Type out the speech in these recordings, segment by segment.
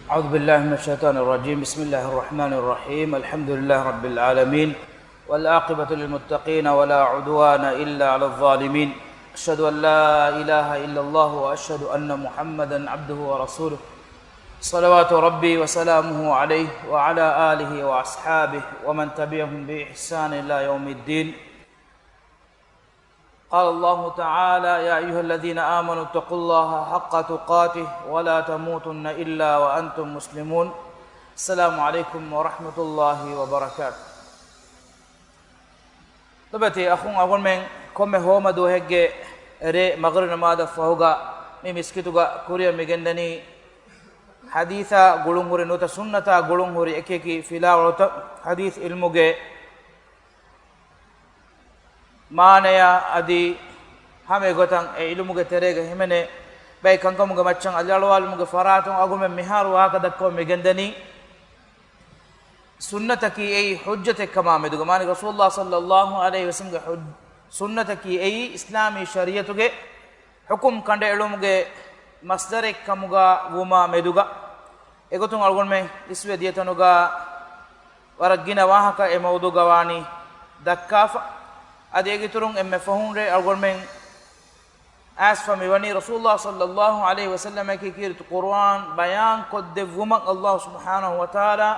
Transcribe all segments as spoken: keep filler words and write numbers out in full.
أعوذ بالله من الشيطان الرجيم. بسم الله الرحمن الرحيم. الحمد لله رب العالمين. والعاقبة للمتقين ولا عدوان إلا على الظالمين. أشهد أن لا إله إلا الله وأشهد أن محمدا عبده ورسوله. صلوات ربي وسلامه عليه وعلى آله وأصحابه ومن تبعهم بإحسان إلى يوم الدين. قال الله تعالى: يا أيها الذين آمنوا اتقوا الله حق تقاته ولا تموتن إلا وأنتم مسلمون. السلام عليكم ورحمة الله وبركاته. ލޮބުވެތި އަޚުން އަޅުގަނޑުމެން ކޮންމެ ހޯމަ ދުވަހެއްގެ ރޭ މަޣްރިބް ނަމާދަށް ފަހުގަ މި މިސްކިތުގަ ކުރިއަށް މި ގެންދަނީ ޙަދީޘާ ގުޅުންހުރި ނުވަތަ ސުންނަތާ ގުޅުންހުރި އެކި އެކި ފިލާވަޅުތައް، ޙަދީޘް ޢިލްމުގެ މާނަޔާ އަދި ހަމަ އެގޮތަށް އެ ޢިލްމުގެ ތެރޭގަ ހިމެނޭ ބައެއް ކަންކަމުގެ މައްޗަށް އަލިއަޅުވާލުމުގެ ފަރާތުން އަޅުގަނޑުމެން މިހާރު ވާހަކަ ދައްކަވަން މި ގެންދަނީ، ސުންނަތަކީ އެއީ ޙުއްޖަތެއް ކަމާ މެދުގަ، މާނަ ރަސޫލުﷲ ޞައްލައްލާހު ޢަލައިހި ވަސައްލަމްގެ ޙުއް-، ސުންނަތަކީ އެއީ އިސްލާމީ ޝަރީޢަތުގެ ޙުކުމް ކަނޑައެޅުމުގެ މަޞްދަރެއް ކަމުގަ ވުމާ މެދުގަ. އެގޮތުން އަޅުގަނޑުމެން އިސްވެ ދިޔަތަނުގަ ވަރަށް ގިނަ ވާހަކަ އެ މައުޟޫޢުގަ ވާނީ ދައްކާފަ. އަދި އޭގެއިތުރުން އެންމެ ފަހުން ރޭ އަޅުގަނޑުމެން އައިސްފަ މިވަނީ ރަސޫލުﷲ ޞައްލައްލާހު ޢަލައިހި ވަސައްލަމަކީ ކީރިތި ޤުރުއާން ބަޔާން ކޮށްދެއްވުމަށް ﷲ ސުބްޙާނަހު ވަތަޢާލާ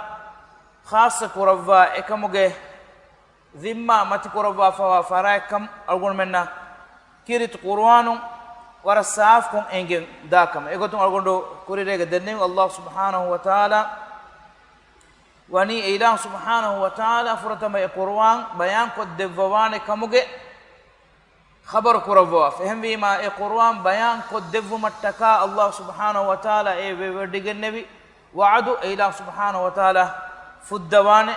ޚާއްޞަ ކުރައްވާ އެކަމުގެ ޒިންމާ މަތިކުރައްވާފަވާ ފަރާތްކަން އަޅުގަނޑުމެންނަށް ކީރިތި ޤުރުއާނުން ވަރަށް ސާފުކޮށް އެނގެން ދާކަމަށް. އެގޮތުން އަޅުގަނޑު ކުރިރޭގަ ދެންނެވި ﷲ ސުބްޙާނަހު ވަތަޢާލާ ވަނީ އެ އިލާހު ސުބްޙާނަހު ވަތަޢާލާ ފުރަތަމަ އެ ޤުރުއާން ބަޔާން ކޮށްދެއްވަވާނެ ކަމުގެ ޚަބަރު ކުރައްވަވާފަ. އެހެންވީމާ، އެ ޤުރުއާން ބަޔާން ކޮށްދެއްވުމަށްޓަކާ ﷲ ސުބްޙާނަހު ވަތަޢާލާ އެ ވެ-، ވެވަޑައިގެންނެވި ވަޢުދު އެ އިލާހު ސުބްޙާނަހު ވަތަޢާލާ ފުއްދަވާނެ.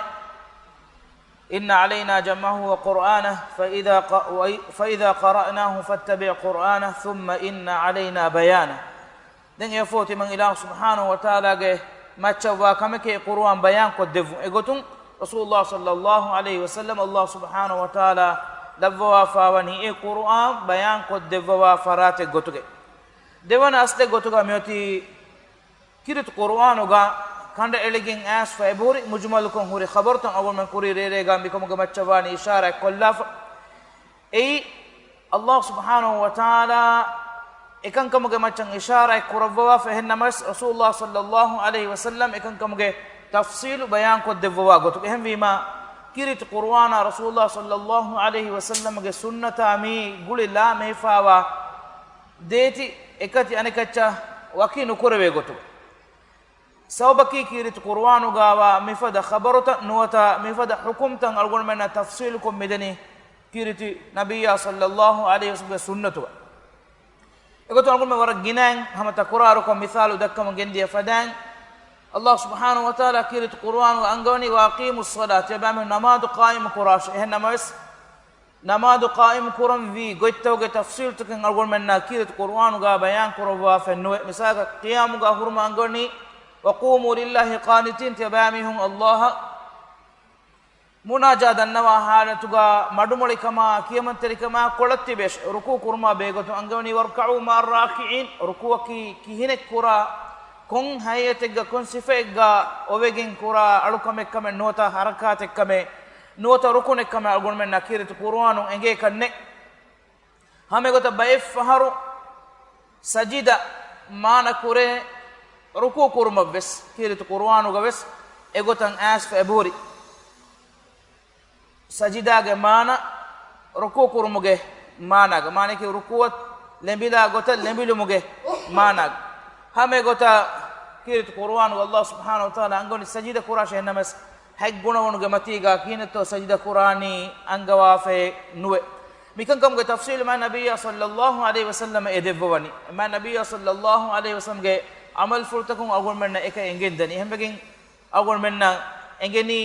إن علينا جمعه وقرآنه فإذا ق-، وإ-، فإذا قرأناه فاتبع قرآنه ثم إن علينا بيانه. ދެން އެއަށްފަހު ތިމަން އިލާހު ސުބްޙާނަހު ވަތަޢާލާގެ މައްޗަށްވާ ކަމެކޭ ޤުރުއާން ބަޔާން ކޮށްދެއްވުން. އެގޮތުން ރަސޫލުﷲ ޞައްލައްލާހު ޢަލައިހި ވަސައްލަމަ ﷲ ސުބްޙާނަހު ވަތަޢާލާ ލައްވަވާފަވަނީ އެ ޤުރުއާން ބަޔާން ކޮށްދެއްވަވާ ފަރާތެއް ގޮތުގައި. ދެވަނަ އަސްލެއް ގޮތުގަ މިއޮތީ ކީރިތި ޤުރުއާނުގަ ކަނޑައެޅިގެން އައިސްފަ އެބަހުރި މުޖުމަލުކޮށް ހުރި ޚަބަރުތައް އަޅުގަނޑުމެން ކުރި ރޭރޭގަ މިކަމުގެ މައްޗަށް ވާނީ އިޝާރާތް ކޮށްލާފަ. އެއީ، ﷲ ސުބްޙާނަހު ވަތަޢާލާ އެކަންކަމުގެ މައްޗަށް އިޝާރާތް ކުރައްވަވާފަ، އެހެން ނަމަވެސް، ރަސޫލުﷲ ޞައްލައްލާހު ޢަލައިހި ވަސައްލަމް އެކަންކަމުގެ ތަފްޞީލު ބަޔާން ކޮށްދެއްވަވާ ގޮތުގަ. އެހެންވީމާ، ކީރިތި ޤުރުއާނާ ރަސޫލުﷲ ޞައްލައްލާހު ޢަލައިހި ވަސައްލަމްގެ ސުންނަތާ މި ގުޅި ލާމެހިފާވާ ދޭތި އެކަތި އަނެކައްޗަށް ވަކި ނުކުރެވޭ ގޮތުގަ. ސަބަބަކީ ކީރިތި ޤުރުއާނުގަވާ މިފަދަ ޚަބަރުތައް ނުވަތަ މިފަދަ ޙުކުމްތައް އަޅުގަނޑުމެންނަށް ތަފްޞީލުކޮށް މިދެނީ ކީރިތި ނަބިއްޔާ ޞައްލައްލާހު ޢަލައިހި ވަސައްލަމްގެ ސުންނަތުގަ. އެގޮތުން އަޅުގަނޑުމެން ވަރަށް ގިނައިން ހަމަ ތަކުރާރުކޮށް މިސާލު ދައްކަމުން ގެންދިޔަ ފަދައިން، ﷲ ސުބްޙާނަހު ވަތަޢާލާ ކީރިތި ޤުރުއާނުގަ އަންގަވަނީ، وأقيموا الصلاة، ތިޔަބައިމީހުން ނަމާދު ޤާއިމު ކުރާށޭ. އެހެން ނަމަވެސް، ނަމާދު ޤާއިމު ކުރަންވީ ގޮތްތަކުގެ ތަފްޞީލުތަކެއް އަޅުގަނޑުމެންނަށް ކީރިތި ޤުރުއާނުގަ ބަޔާން ކުރައްވާފައެއް ނުވޭ. މިސާލަކަށް، ޤިޔާމުގަ ހުރުމަށް އަންގަވަނީ، وقوموا لله قانتين، ތިޔަބައިމީހުން ﷲ އަށް މުނާޖާ ދަންނަވާ ޙާލަތުގަ މަޑުމޮޅިކަމާ، ކިޔަމަންތެރިކަމާ ކޮޅަށް ތިބޭށޭ. ރުކޫޢު ކުރުމާ ބެހޭގޮތުން އަންގަވަނީ، واركعوا مع الراكعين، ރުކޫޢަކީ ކިހިނެއް ކުރާ، ކޮން ހައިއަތެއްގަ، ކޮން ސިފައެއްގަ އޮވެގެން ކުރާ އަޅުކަމެއްކަމެއް ނުވަތަ ޙަރަކާތެއްކަމެއް ނުވަތަ ރުކުނެއްކަމެއް އަޅުގަނޑުމެންނަށް ކީރިތި ޤުރުއާނުން އެނގޭކަށް ނެތް. ހަމައެގޮތަށް ބައެއް ފަހަރު ސަޖިދަ މާނަ ކުރޭ ރުކޫޢު ކުރުމަށްވެސް، ކީރިތި ޤުރުއާނުގަވެސް އެގޮތަށް އައިސްފަ އެބަހުރި. ސަޖިދާގެ މާނަ ރުކޫޢު ކުރުމުގެ މާނާގަ، މާނައަކީ ރުކޫޢަށް ލެނބިލާ ގޮތަށް ލެނބިލުމުގެ މާނާގަ. ހަމައެގޮތަށް ކީރިތި ޤުރުއާނުގަ ﷲ ސުބްޙާނަހު ވަތަޢާލާ އަންގަވަނީ ސަޖިދަ ކުރާށޭ، އެހެންނަމަވެސް، ހަތް ގުނަވަނުގެ މަތީގަ ކިހިނެއްތޯ ސަޖިދަ ކުރާނީ އަންގަވާފައެއް ނުވޭ. މިކަންކަމުގެ ތަފްޞީލު މާތް ނަބިއްޔާ ޞައްލައްލާހު ޢަލައިހި ވަސައްލަމަ އެ ދެއްވަވަނީ. މާތް ނަބިއްޔާ ޞައްލައްލާހު ޢަލައިހި ވަސައްލަމްގެ ޢަމަލުފުޅުތަކުން އަޅުގަނޑުމެންނަށް އެކަން އެނގެންދަނީ. އެހެންވެގެން އަޅުގަނޑުމެންނަށް އެނގެނީ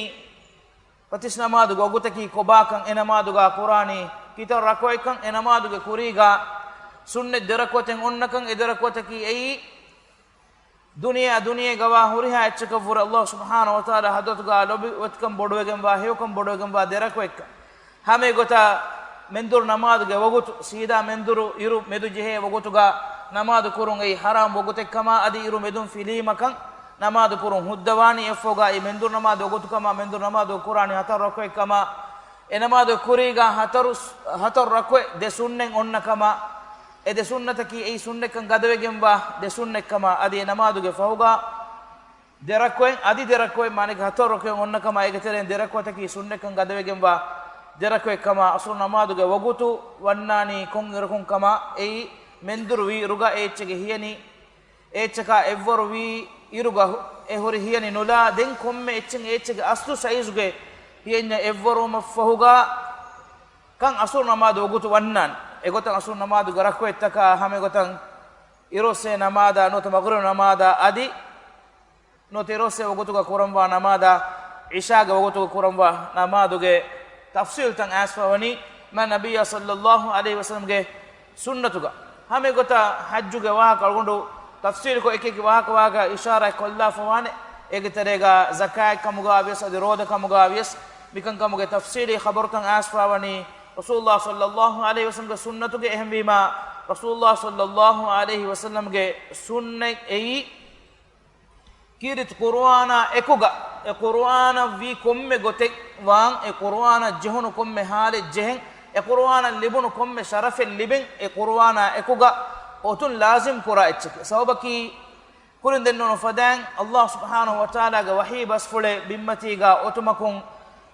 ފަތިސް ނަމާދުގެ ވަގުތަކީ ކޮބާކަން، އެ ނަމާދުގަ ކުރާނީ ކިތައް ރަކުޢަތްކަން، އެ ނަމާދުގެ ކުރީގަ ސުންނަތް ދެ ރަކުޢަތެއް އޮންނަކަން، އެ ދެ ރަކުޢަތަކީ އެއީ ދުނިޔެއާ ދުނިޔޭގަވާ ހުރިހާ އެއްޗަކަށްވުރެ ﷲ ސުބްޙާނަހު ވަތަޢާލާ ޙަޟްރަތުގަ ލޯބިވެތިކަން ބޮޑުވެގެންވާ، ހެޔޮކަން ބޮޑުވެގެންވާ ދެ ރަކުޢަތްކަން. ހަމައެގޮތަށް މެންދުރު ނަމާދުގެ ވަގުތު، ސީދާ މެންދުރު އިރު މެދު ޖެހޭ ވަގުތުގަ ނަމާދު ކުރުން އެއީ ޙަރާމް ވަގުތެއްކަމާ، އަދި އިރު މެދުން ފިލީމަކަން، ނަމާދު ކުރުން ހުއްދަވާނީ އެއަށްފަހުގައި މެންދުރު ނަމާދު ވަގުތު ކަމަށް، މެންދުރު ނަމާދު ކުރާނީ ހަތަރު ރަކުޢަތް ކަމަށް، އެ ނަމާދު ކުރީގަ ހަތަރު، ހަތަރު ރަކުޢަތް ދެ ސުންނަތް އޮންނަ ކަމަށް، އެ ދެ ސުންނަތަކީ އެއީ ސުންނަތްކަން ގަދަވެގެންވާ ދެ ސުންނަތް ކަމަށް، އަދި އެ ނަމާދުގެ ފަހުގަ ދެ ރަކުޢަތް، އަދި ދެ ރަކުޢަތް، މާނައަކީ ހަތަރު ރަކުޢަތް އޮންނަ ކަމަށް، އޭގެ ތެރެއިން ދެ ރަކުޢަތަކީ ސުންނަތްކަން ގަދަވެގެންވާ ދެ ރަކުޢަތް ކަމަށް. އަސުރު ނަމާދުގެ ވަގުތު ވަންނާނީ ކޮން އިރަކުން ކަމަށް، އެއީ މެންދުރު ވީ އިރުގަ އެ އެއްޗެއްގެ ހިޔަނި އެއްޗަކާ އެއްވަރު ވީ އިރުގަ އެ ހުރި ހިޔަނި ނުލާ، ދެން ކޮންމެ އެއްޗެއް އެއްޗެއްގެ އަސްލު ސައިޒުގެ ހިޔަންޏަށް އެއްވަރުވުމަށްފަހުގަ ކަން އަސުރު ނަމާދު ވަގުތު ވަންނާނެ. އެގޮތަށް އަސުރު ނަމާދުގެ ރަކުޢަތްތަކާ ހަމަ އެގޮތަށް އިރުއޮއްސޭ ނަމާދާ ނުވަތަ މަޣްރިބު ނަމާދާ އަދި ނުވަތަ އިރުއޮއްސޭ ވަގުތުގަ ކުރަންވާ ނަމާދާ، އިޝާގެ ވަގުތުގަ ކުރަންވާ ނަމާދުގެ ތަފްސީލުތައް އައިސްފަވަނީ މާ ނަބިއްޔާ ޞައްލައްލާހު ޢަލައިހި ވަސައްލަމްގެ ސުންނަތުގަ. ހަމަ އެގޮތަށް ޙައްޖުގެ ވާހަކަ އަޅުގަނޑު ތަފްސީލުކޮށް އެކި އެކި ވާހަކަ ވާހަކަ އިޝާރާތް ކޮށްލާފަވާނެ. އޭގެ ތެރޭގަ ޒަކާތް ކަމުގަ ވިޔަސް އަދި ރޯދަ ކަމުގަ ވިޔަސް މިކަންކަމުގެ ތަފްސީލީ ޚަބަރުތައް އައިސްފަވަނީ ރަސޫލުއްލާހި ޞައްލައްލާހު ޢަލައިހި ވަސައްލަމްގެ ސުންނަތުގެ. އެހެންވީމާ ރަސޫލުއްލާހި ޞައްލައްލާހު ޢަލައިހި ވަސައްލަމްގެ ސުންނަތް އެއީ ކީރިތި ޤުރުއާނާ އެކުގަ، އެ ޤުރުއާނަށް ވީ ކޮންމެ ގޮތެއް ވާން، އެ ޤުރުއާނަށް ޖެހުނު ކޮންމެ ޙާލެއް ޖެހެން، އެ ޤުރުއާނަށް ލިބުނު ކޮންމެ ޝަރަފެއް ލިބެން، އެ ޤުރުއާނާ އެކުގަ އޮތުން ލާޒިމް ކުރާ އެއްޗެކޭ. ސަބަބަކީ، ކުރިން ދެންނެވުނު ފަދައިން، އައްލާހު ސުބްޙާނަހު ވަތަޢާލާގެ ވަޙީ ބަސްފުޅެއް ބިންމަތީގަ އޮތުމަކުން،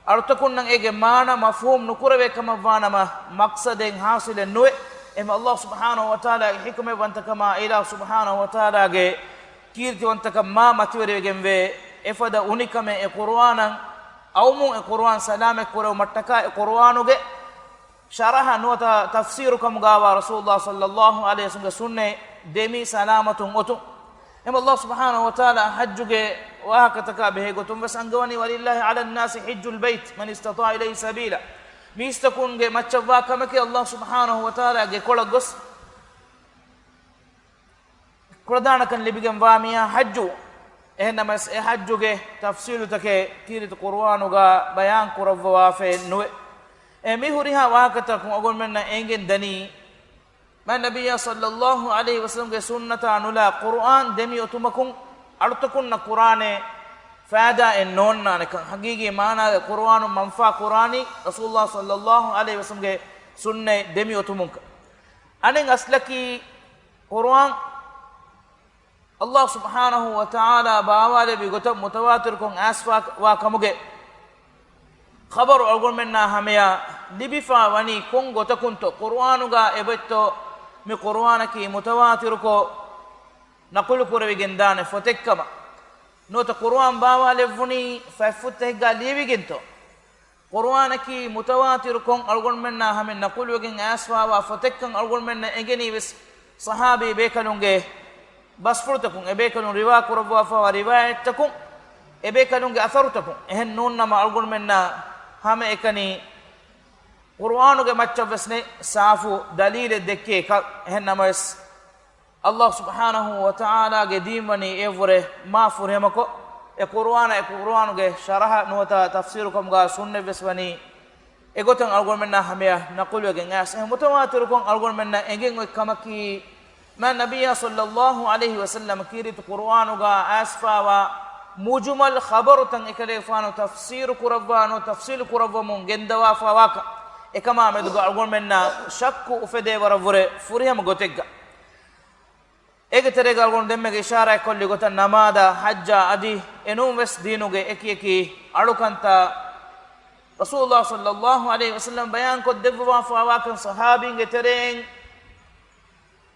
އަޅުތަކުންނަށް އޭގެ މާނަ މަފްހޫމް ނުކުރެވޭ ކަމަށްވާނަމަ، މަޤްޞަދެއް ޙާޞިލެއް ނުވޭ. އެހެން އައްލާހު ސުބްޙާނަހު ވަތަޢާލާގެ ޙިކުމަތްވަންތަކަމާ، އިލާހު ސުބްޙާނަހު ވަތަޢާލާގެ ކީރިތިވަންތަކަން މާ މަތިވެރިވެގެންވޭ. އެފަދަ އުނިކަމެއް އެ ޤުރުއާނަށް އައުމުން، އެ ޤުރުއާން ސަލާމަތް ކުރެވުމަށްޓަކާ، އެ ޤުރުއާނުގެ ޝަރަޙަ ނުވަތަ ތަފްސީރު ކަމުގާވާ ރަސޫލުއްލާހި ޞައްލައްލާހު ޢަލައިހި ވަސައްލަމްގެ ސުންނަތް ދެމި ސަލާމަތުން އޮތުން. އެމަ އައްލާހު ސުބްޙާނަހު ވަތަޢާލާ ޙައްޖުގެ ވާހަކަތަކާ ބެހޭ ގޮތުން ވެސް އަންގަވަނީ، وَلِلَّهِ عَلَى النَّاسِ حِجُّ الْبَيْتِ مَنِ اسْتَطَاعَ إِلَيْهِ سَبِيلًا. މީސްތަކުންގެ މައްޗަށްވާ ކަމަކީ އައްލާހު ސުބްޙާނަހު ވަތަޢާލާގެ ކޮޅަށް ގޮސް، ކުޅަދާނަކަން ލިބިގެން ވާ މީހާ ޙައްޖު. އެހެންނަމަވެސް، އެ ޙައްޖުގެ ތަފްޞީލުތަކެއް ކީރިތި ޤުރުއާނުގަ ބަޔާން ކުރައްވަވާފައެއް ނުވޭ. އެ މި ހުރިހާ ވާހަކަތަކުން އަޅުގަނޑުމެންނަށް އެނގެން ދަނީ، މާތް ނަބިއްޔާ ޞައްލައްލާހު ޢަލައިހި ވަސައްލަމްގެ ސުންނަތާ ނުލާ ޤުރުއާން ދެމި އޮތުމަކުން އަޅުތަކުންނަށް ކުރާނެ ފައިދާއެއް ނޯންނާނެކަން. ޙަޤީޤީ މާނާގެ ޤުރުއާނުން މަންފާ ކުރާނީ ރަސޫލުއްލާހި ޞައްލައްލާހު ޢަލައިހި ވަސައްލަމްގެ ސުންނަތް ދެމި އޮތުމުން. އަނެއް އަސްލަކީ، ޤުރުއާން އައްލާހު ސުބްޙާނަހު ވަތަޢާލާ ބާވާލެއްވި ގޮތަށް މުތަވާތިރުކޮށް އައިސްފަވާ ކަމުގެ ޚަބަރު އަޅުގަނޑުމެންނާ ހަމަޔަށް ލިބިފާ ވަނީ ކޮން ގޮތަކުންތޯ؟ ޤުރުއާނުގަ އެބައޮތްތޯ މި ޤުރުއާނަކީ މުތަވާތިރުކޮށް ނަޤުލު ކުރެވިގެން ދާނެ ފޮތެއްކަމަށް؟ ނުވަތަ ޤުރުއާން ބާވާލެއްވުނީ ފަތްފުށްތަކެއްގަ ލިޔެވިގެންތޯ؟ ޤުރުއާނަކީ މުތަވާތިރުކޮށް އަޅުގަނޑުމެންނާ ހަމަޔަށް ނަޤުލުވެގެން އައިސްފަވާ ފޮތެއްކަން އަޅުގަނޑުމެންނަށް އެނގެނީ ވެސް ޞަޙާބީ ބޭކަލުންގެ ބަސްފުޅުތަކުން، އެބޭކަލުން ރިވާ ކުރައްވާފަވާ ރިވާޔަތްތަކުން، އެބޭކަލުންގެ އަސަރުތަކުން. އެހެން ނޫންނަމަ، އަޅުގަނޑުމެންނަށް ހަމައެކަނި ޤުރުއާނުގެ މައްޗަށްވެސް ނެތް ސާފު ދަލީލެއް ދެއްކޭ ކަށް. އެހެން ނަމަވެސް، އައްލާހު ސުބްޙާނަހު ވަތަޢާލާގެ ދީންވަނީ އެއަށްވުރެ މާ ފުރިހަމަކޮށް، އެ ޤުރުއާނަށް އެ ޤުރުއާނުގެ ޝަރަޙަ ނުވަތަ ތަފްސީރު ކަމުގަ ސުންނަތްވެސް ވަނީ އެގޮތަށް އަޅުގަނޑުމެންނާ ހަމަޔަށް ނަޤުލުވެގެން އައިސް. އެ މުތަވާތިރުކޮށް އަޅުގަނޑުމެންނަށް އެނގެން އޮތް ކަމަކީ، މާތް ނަބިއްޔާ ޞައްލައްލާހު ޢަލައިހި ވަސައްލަމަ ކީރިތި ޤުރުއާނުގަ އައިސްފަވާ މުޖުމަލް ޚަބަރުތައް އެކަލޭގެފާނު ތަފްސީރު ކުރައްވާ ނުވަތަ ތަފްޞީލު ކުރައްވަމުން ގެންދަވާފަވާކަން. އެކަމާ މެދުގަ އަޅުގަނޑުމެންނަށް ޝައްކު އުފެދޭ ވަރަށްވުރެ ފުރިހަމަ ގޮތެއްގަ. އޭގެ ތެރޭގަ އަޅުގަނޑު ދެންމެގެ އިޝާރާތް ކޮށްލި ގޮތަށް ނަމާދާ، ޙައްޖާ އަދި އެނޫން ވެސް ދީނުގެ އެކި އެކި އަޅުކަންތައް ރަސޫލުއްލާހި ޞައްލައްލާހު ޢަލައިހި ވަސައްލަމަ ބަޔާން ކޮށްދެއްވަވާފަވާކަން ޞަޙާބީންގެ ތެރެއިން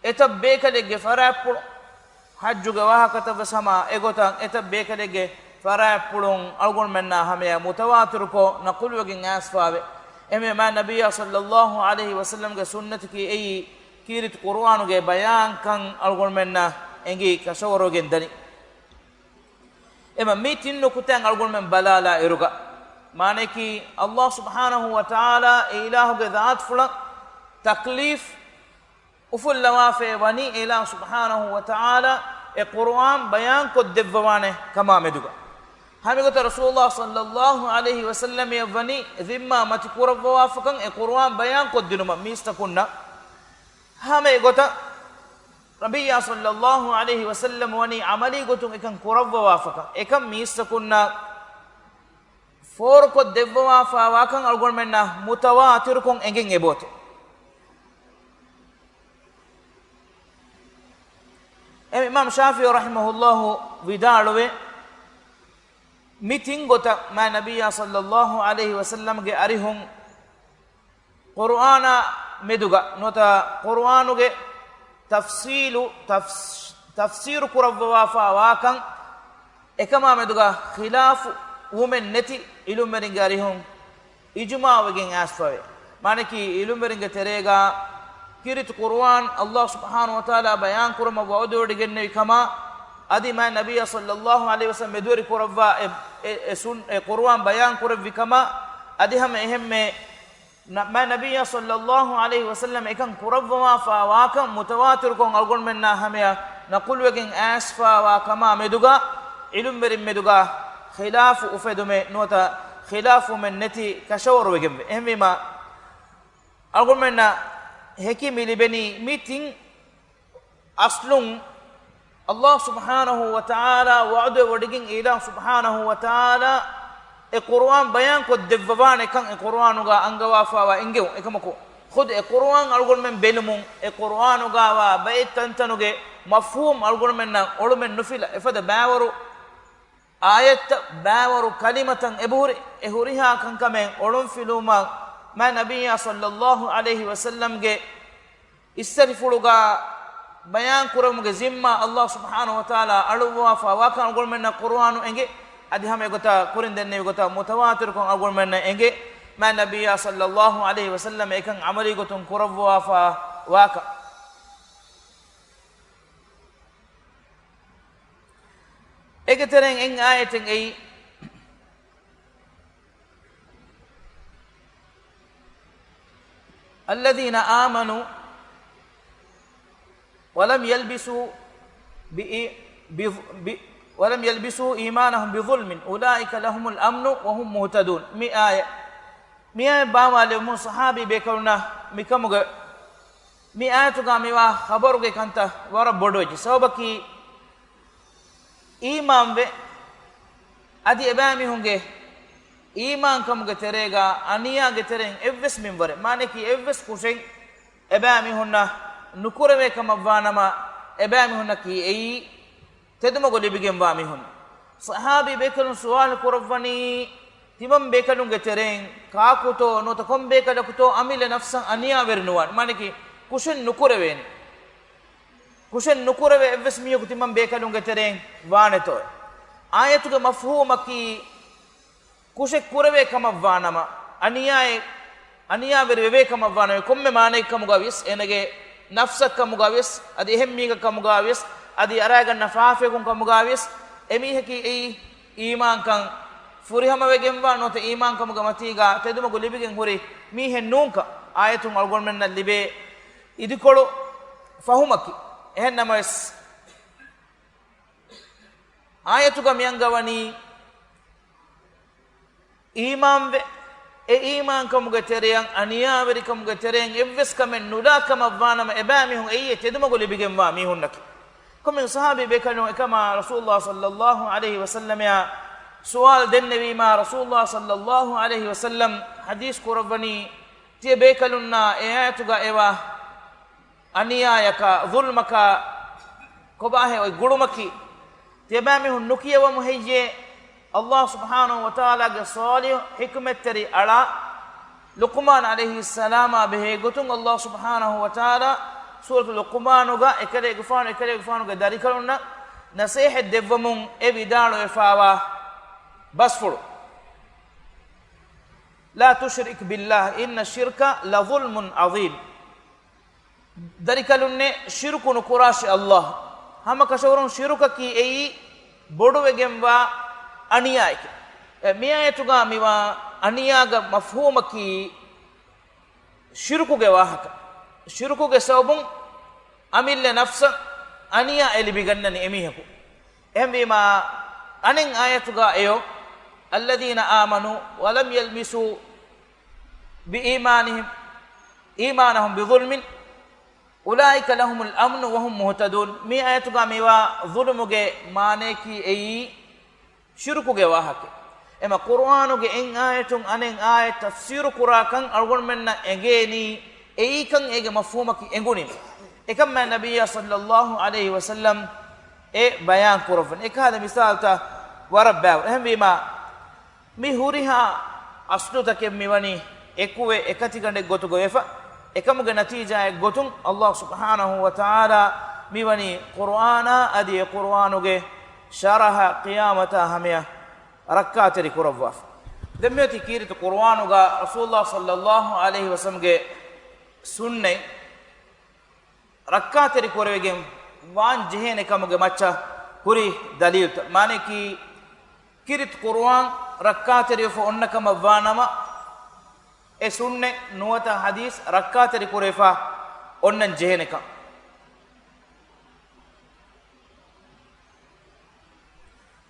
އެތައް ބޭކަލެއްގެ ފަރާތްޕުޅު، ޙައްޖުގެ ވާހަކަތައް ވެސް ހަމަ އެގޮތަށް އެތައް ބޭކަލެއްގެ ފަރާތްޕުޅުން އަޅުގަނޑުމެންނާ ހަމަޔަށް މުތަވާތިރުކޮށް ނަޤުލުވެގެން އައިސްފަވޭ. އެހެންވެ މާތް ނަބިއްޔާ ޞައްލައްލާހު ޢަލައިހި ވަސައްލަމްގެ ސުންނަތަކީ އެއީ ކީރިތި ޤުރުއާނުގެ ބަޔާންކަން އަޅުގަނޑުމެންނަށް އެނގި ކަށަވަރުވެގެން ދަނީ. އެމަ މި ތިން ނުކުތައިން އަޅުގަނޑުމެން ބަލާލާ އިރުގަ، މާނައަކީ، އައްލާހު ސުބްޙާނަހު ވަތަޢާލާ އެ އިލާހުގެ ޒާތުފުޅަށް ތަކްލީފް އުފުއްލަވާފައި ވަނީ އެ އިލާހު ސުބްޙާނަހު ވަތަޢާލާ އެ ޤުރުއާން ބަޔާން ކޮށްދެއްވަވާނެ ކަމާ މެދުގަ. ހަމައެގޮތަށް ރަސޫލުއްލާހި ޞައްލައްލާހު ޢަލައިހި ވަސައްލަމައަށް ވަނީ ޒިންމާ މަތި ކުރައްވަވާފަކަން އެ ޤުރުއާން ބަޔާން ކޮށްދިނުމަށް މީސްތަކުންނަށް. ހަމައެގޮތަށް ނަބިއްޔާ ޞައްލައްލާހު ޢަލައިހި ވަސައްލަމް ވަނީ ޢަމަލީ ގޮތުން އެކަން ކުރައްވަވާފަކަން، އެކަން މީސްތަކުންނަށް ފޯރުކޮށް ދެއްވަވާފާވާކަން އަޅުގަނޑުމެންނަށް މުތަވާތިރުކޮށް އެނގެން އެބޯތެ. އެ އިމާމް ޝާފިޢީ ރަޙިމަހުﷲ ވިދާޅުވޭ، މި ތިން ގޮތަށް މާތް ނަބިއްޔާ ޞައްލައްލާހު ޢަލައިހި ވަސައްލަމްގެ އަރިހުން ޤުރުއާނާ މެދުގަ ނުވަތަ ޤުރުއާނުގެ ތަފްޞީލު، ތަފްސް-، ތަފްސީރު ކުރައްވަވާފާ ވާކަން އެކަމާ މެދުގަ ޚިލާފު ވުމެއް ނެތި ޢިލްމުވެރިންގެ އަރިހުން އިޖުމާޢުވެގެން އައިސްފަވޭ. މާނައަކީ ޢިލްމުވެރިންގެ ތެރޭގަ ކީރިތި ޤުރުއާން ﷲ ސުބްޙާނަހު ވަތަޢާލާ ބަޔާން ކުރުމަށް ވަޢުދުވެވޮޑިގެންނެވި ކަމާ، އަދި މާތް ނަބިއްޔާ ޞައްލައްލާހު ޢަލައިހި ވަސައްލަމް މެދުވެރި ކުރައްވާ އެ، އެ، އެ ސުން-، އެ ޤުރުއާން ބަޔާން ކުރެއްވި ކަމާ، އަދި ހަމަ އެހެންމެ ނަ-، މާތް ނަބިއްޔާ ޞައްލައްލާހު ޢަލައިހި ވަސައްލަމް އެކަން ކުރައްވަވާފާ ވާކަން މުތަވާތިރުކޮށް އަޅުގަނޑުމެންނާ ހަމަޔަށް ނަޤުލުވެގެން އައިސްފާވާ ކަމާ މެދުގަ ޢިލްމުވެރިން މެދުގަ ޚިލާފު އުފެދުމެއް ނުވަތަ ޚިލާފުވުމެއް ނެތި ކަށަވަރުވެގެންވޭ. އެހެންވީމާ، އަޅުގަނޑުމެންނަށް ހެކި މި ލިބެނީ މި ތިން އަސްލުން ﷲ ސުބްޙާނަހު ވަތަޢާލާ ވަޢުދުވެވޮޑިގެން އިލާހު ސުބްޙާނަހު ވަތަޢާލާ އެ ޤުރުއާން ބަޔާން ކޮށްދެއްވަވާނެ ކަން އެ ޤުރުއާނުގަ އަންގަވާފާވާ އެންގެވުން. އެކަމަކު، ޚުދު އެ ޤުރުއާން އަޅުގަނޑުމެން ބެލުމުން، އެ ޤުރުއާނުގަވާ ބައެއް ތަންތަނުގެ މަފްހޫމް އަޅުގަނޑުމެންނަށް އޮޅުމެއް ނުފިލާ، އެފަދަ ބައިވަރު އާޔަތްތައް، ބައިވަރު ކަލިމަތައް އެބަހުރި. އެ ހުރިހާ ކަންކަމެއް އޮޅުންފިލުވުމަށް މާތް ނަބިއްޔާ ޞައްލައްލާހު ޢަލައިހި ވަސައްލަމްގެ އިސްތަށިފުޅުގަ ބަޔާން ކުރުމުގެ ޒިންމާ ﷲ ސުބްޙާނަހު ވަތަޢާލާ އަޅުއްވާފާ ވާކަން އަޅުގަނޑުމެންނަށް ޤުރުއާނު އެނގޭ. އަދި ހަމަ އެގޮތަށް ކުރިން ދެންނެވި ގޮތަށް މުތަވާތިރުކޮށް އަޅުގަނޑުމެންނަށް އެނގޭ، މާތް ނަބިއްޔާ ޞައްލައްލާހު ޢަލައިހި ވަސައްލަމް އެކަން ޢަމަލީ ގޮތުން ކުރައްވާފާ ވާކަން. އޭގެ ތެރެއިން އެއް އާޔަތެއް އެއީ، الذين آمنوا ولم يلبسوا بإي-، ب-، ب-، ولم يلبسوا إيمانهم بظلم أولئك لهم الأمن وهم مهتدون. މި އާޔަތް، މި އާޔަތް ބާވާލެވުމުން ޞަޙާބީ ބޭކަލުންނަށް މިކަމުގެ، މި އާޔަތުގަ މިވާ ޚަބަރުގެ ކަންތައް ވަރަށް ބޮޑުވެއްޖެ. ސަބަބަކީ، އީމާންވެ، އަދި އެބައިމީހުންގެ އީމާންކަމުގެ ތެރޭގަ އަނިޔާގެ ތެރެއިން އެއްވެސް މިންވަރެއް، މާނައަކީ އެއްވެސް ކުށެއް އެބައިމީހުންނަށް ނުކުރެވޭ ކަމަށްވާނަމަ، އެބައިމީހުންނަކީ އެއީ ތެދުމަގު ލިބިގެންވާ މީހުން. ޞަޙާބީ ބޭކަލުން ސުވާލު ކުރައްވަނީ، ތިމަން ބޭކަލުންގެ ތެރެއިން ކާކުތޯ ނުވަތަ ކޮން ބޭކަލަކުތޯ އަމިއްލަ ނަފްސަށް އަނިޔާވެރި ނުވާނެ؟ މާނައަކީ ކުށެއް ނުކުރެވޭނެ. ކުށެއް ނުކުރެވޭ އެއްވެސް މީހަކު ތިމަން ބޭކަލުންގެ ތެރެއިން ވާނެތޯ؟ އާޔަތުގެ މަފްހޫމަކީ، ކުށެއް ކުރެވޭ ކަމަށްވާނަމަ، އަނިޔާއެއް، އަނިޔާވެރި ވެވޭ ކަމަށްވާނަމަ، ކޮންމެ މާނައެއް ކަމުގަ ވިޔަސް، އޭނަގެ ނަފްސަށް ކަމުގަ ވިޔަސް، އަދި އެހެން މީހަކަށް ކަމުގަ ވިޔަސް، އަދި އަރާގަންނަ ފާފައަކުން ކަމުގަ ވިޔަސް، އެމީހަކީ އެއީ އީމާންކަން ފުރިހަމަވެގެންވާ ނުވަތަ އީމާންކަމުގެ މަތީގަ ތެދުމަގު ލިބިގެން ހުރި މީހެއް ނޫންކަން އާޔަތުން އަޅުގަނޑުމެންނަށް ލިބޭ އިދިކޮޅު ފަހުމަކީ. އެހެންނަމަވެސް، އާޔަތުގަ މިއަންގަވަނީ، އީމާންވެ، އެ އީމާންކަމުގެ ތެރެއަށް އަނިޔާވެރިކަމުގެ ތެރެއިން އެއްވެސް ކަމެއް ނުލާ ކަމަށްވާނަމަ، އެބައިމީހުން އެއީ އެ ތެދުމަގު ލިބިގެންވާ މީހުންނަކީ. ކޮންމެ ޞަޙާބީ ބޭކަލުން އެކަމާ ރަސޫލުﷲ ޞައްލައްލާހު ޢަލައިހި ވަސައްލަމައާ ސުވާލު ދެންނެވީމާ، ރަސޫލުﷲ ޞައްލައްލާހު ޢަލައިހި ވަސައްލަމް ޙަދީޘް ކުރައްވަނީ، ތިޔަ ބޭކަލުންނާ އެ އާޔަތުގަ އެވާ އަނިޔާޔަކާ، ޒުލްމަކާ ކޮބާހޭ އޮތް ގުޅުމަކީ؟ ތިޔަބައިމީހުން ނުކިޔަވަމު ހެއްޔޭ؟ ﷲ ސުބްޙާނަހު ވަތަޢާލާގެ ޞާލިޙު ޙިކުމަތްތެރި އަޅާ ލުޤުމާން ޢަލައިހިއްސަލާމާ ބެހޭ ގޮތުން، ﷲ ސުބްޙާނަހު ވަތަޢާލާ ސޫރަތުލް ލުޤުމާނުގަ އެކަލޭގެފާނު، އެކަލޭގެފާނުގެ ދަރިކަލުންނަށް ނަޞޭޙަތް ދެއްވަމުން އެ ވިދާޅުވެފާވާ ބަސްފުޅު، لا تشرك بالله إن الشرك لظلم عظيم. ދަރިކަލުންނޭ، ޝިރުކު ނުކުރާށި ﷲ. ހަމަކަށަވަރުން ޝިރުކަކީ އެއީ ބޮޑުވެގެންވާ އަނިޔާއެކޭ. އެ މިއާޔަތުގަ މިވާ އަނިޔާގެ މަފްހޫމަކީ ޝިރުކުގެ ވާހަކަ. ޝިރުކުގެ ސަބަބުން އަމިއްލަ ނަފްސަށް އަނިޔާ އެ ލިބިގަންނަނީ އެމީހަކު. އެހެންވީމާ، އަނެއް އާޔަތުގަ އެޔޯ، الذين آمنوا ولم يلبسوا بإيمانهم، إيمانهم بظلم أولئك لهم الأمن وهم مهتدون. މި އާޔަތުގަ މިވާ ޒުލުމުގެ މާނަޔަކީ އެއީ ޝިރުކުގެ ވާހަކަ. އެމަ ޤުރުއާނުގެ އެއް އާޔަތުން އަނެއް އާޔަތް ތަފްސީރު ކުރާކަން އަޅުގަނޑުމެންނަށް އެނގޭނީ، އެއީކަން އޭގެ މަފްހޫމަކީ އެނގުނީމަ. އެކަން މާތް ނަބިއްޔާ ޞައްލައްލާހު ޢަލައިހި ވަސައްލަމް އެ ބަޔާން ކުރައްވަނީ. އެކަހަލަ މިސާލުތައް ވަރަށް ބައިވަރު. އެހެންވީމާ، މި ހުރިހާ އަސްލުތަކެއް މިވަނީ އެކުވެ އެކަތިގަނޑެއް ގޮތުގަ ވެފަ. އެކަމުގެ ނަތީޖާއެއް ގޮތުން ﷲ ސުބްޙާނަހޫ ވަތަޢާލާ މިވަނީ ޤުރުއާނާ އަދި އެ ޤުރުއާނުގެ ޝަރަޙަ ޤިޔާމަތާ ހަމަޔަށް ރައްކާތެރި ކުރައްވާފަ. ދެން މިއޮތީ ކީރިތި ޤުރުއާނުގަ ރަސޫލުﷲ ޞައްލައްލާހު ޢަލައިހި ވަސައްލަމްގެ ސުންނަތް ރައްކާތެރި ކުރެވިގެން ވާން ޖެހޭނެ ކަމުގެ މައްޗަށް ހުރި ދަލީލުތައް. މާނަޔަކީ، ކީރިތި ޤުރުއާން ރައްކާތެރިވެފަ އޮންނަ ކަމަށް ވާނަމަ، އެ ސުންނަތް ނުވަތަ ޙަދީޘް ރައްކާތެރި ކުރެވިފަ އޮންނަން ޖެހޭނެ ކަން.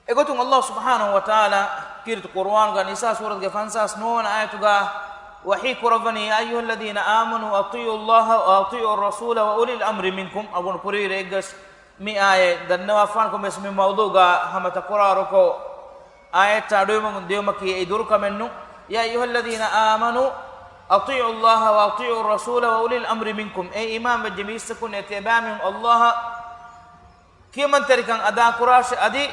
އެގޮތުން ﷲ ސުބްޙާނަހޫ ވަތަޢާލާ ކީރިތި ޤުރުއާނުގަ ނިސާ ސޫރަތުގެ ފަންސާސް ނުވަވަނަ އާޔަތުގަ ވަޙީ ކުރައްވަނީ، يا أيها الذين آمنوا أطيعوا الله وأطيعوا الرسول وأولي الأمر منكم. އަޅުގަނޑު ކުރިއިރު އެއްގަސް މި އާޔަތް ދަންނަވާފާނަކަމަށް ވެސް މި މައުޟޫޢުގަ ހަމަ ތަކުރާރުކޮށް، އާޔަތް އަޑުއެމުން ދިޔުމަކީ އެއީ ދުރުކަމެއްނު. يا أيها الذين آمنوا أطيعوا الله وأطيعوا الرسول وأولي الأمر منكم. އޭ އީމާންވެއްޖެ މީސްތަކުން، އެ ތިޔަބައިމީހުން ﷲ އަށް ކިޔަމަންތެރިކަން އަދާކުރާށޭ، އަދި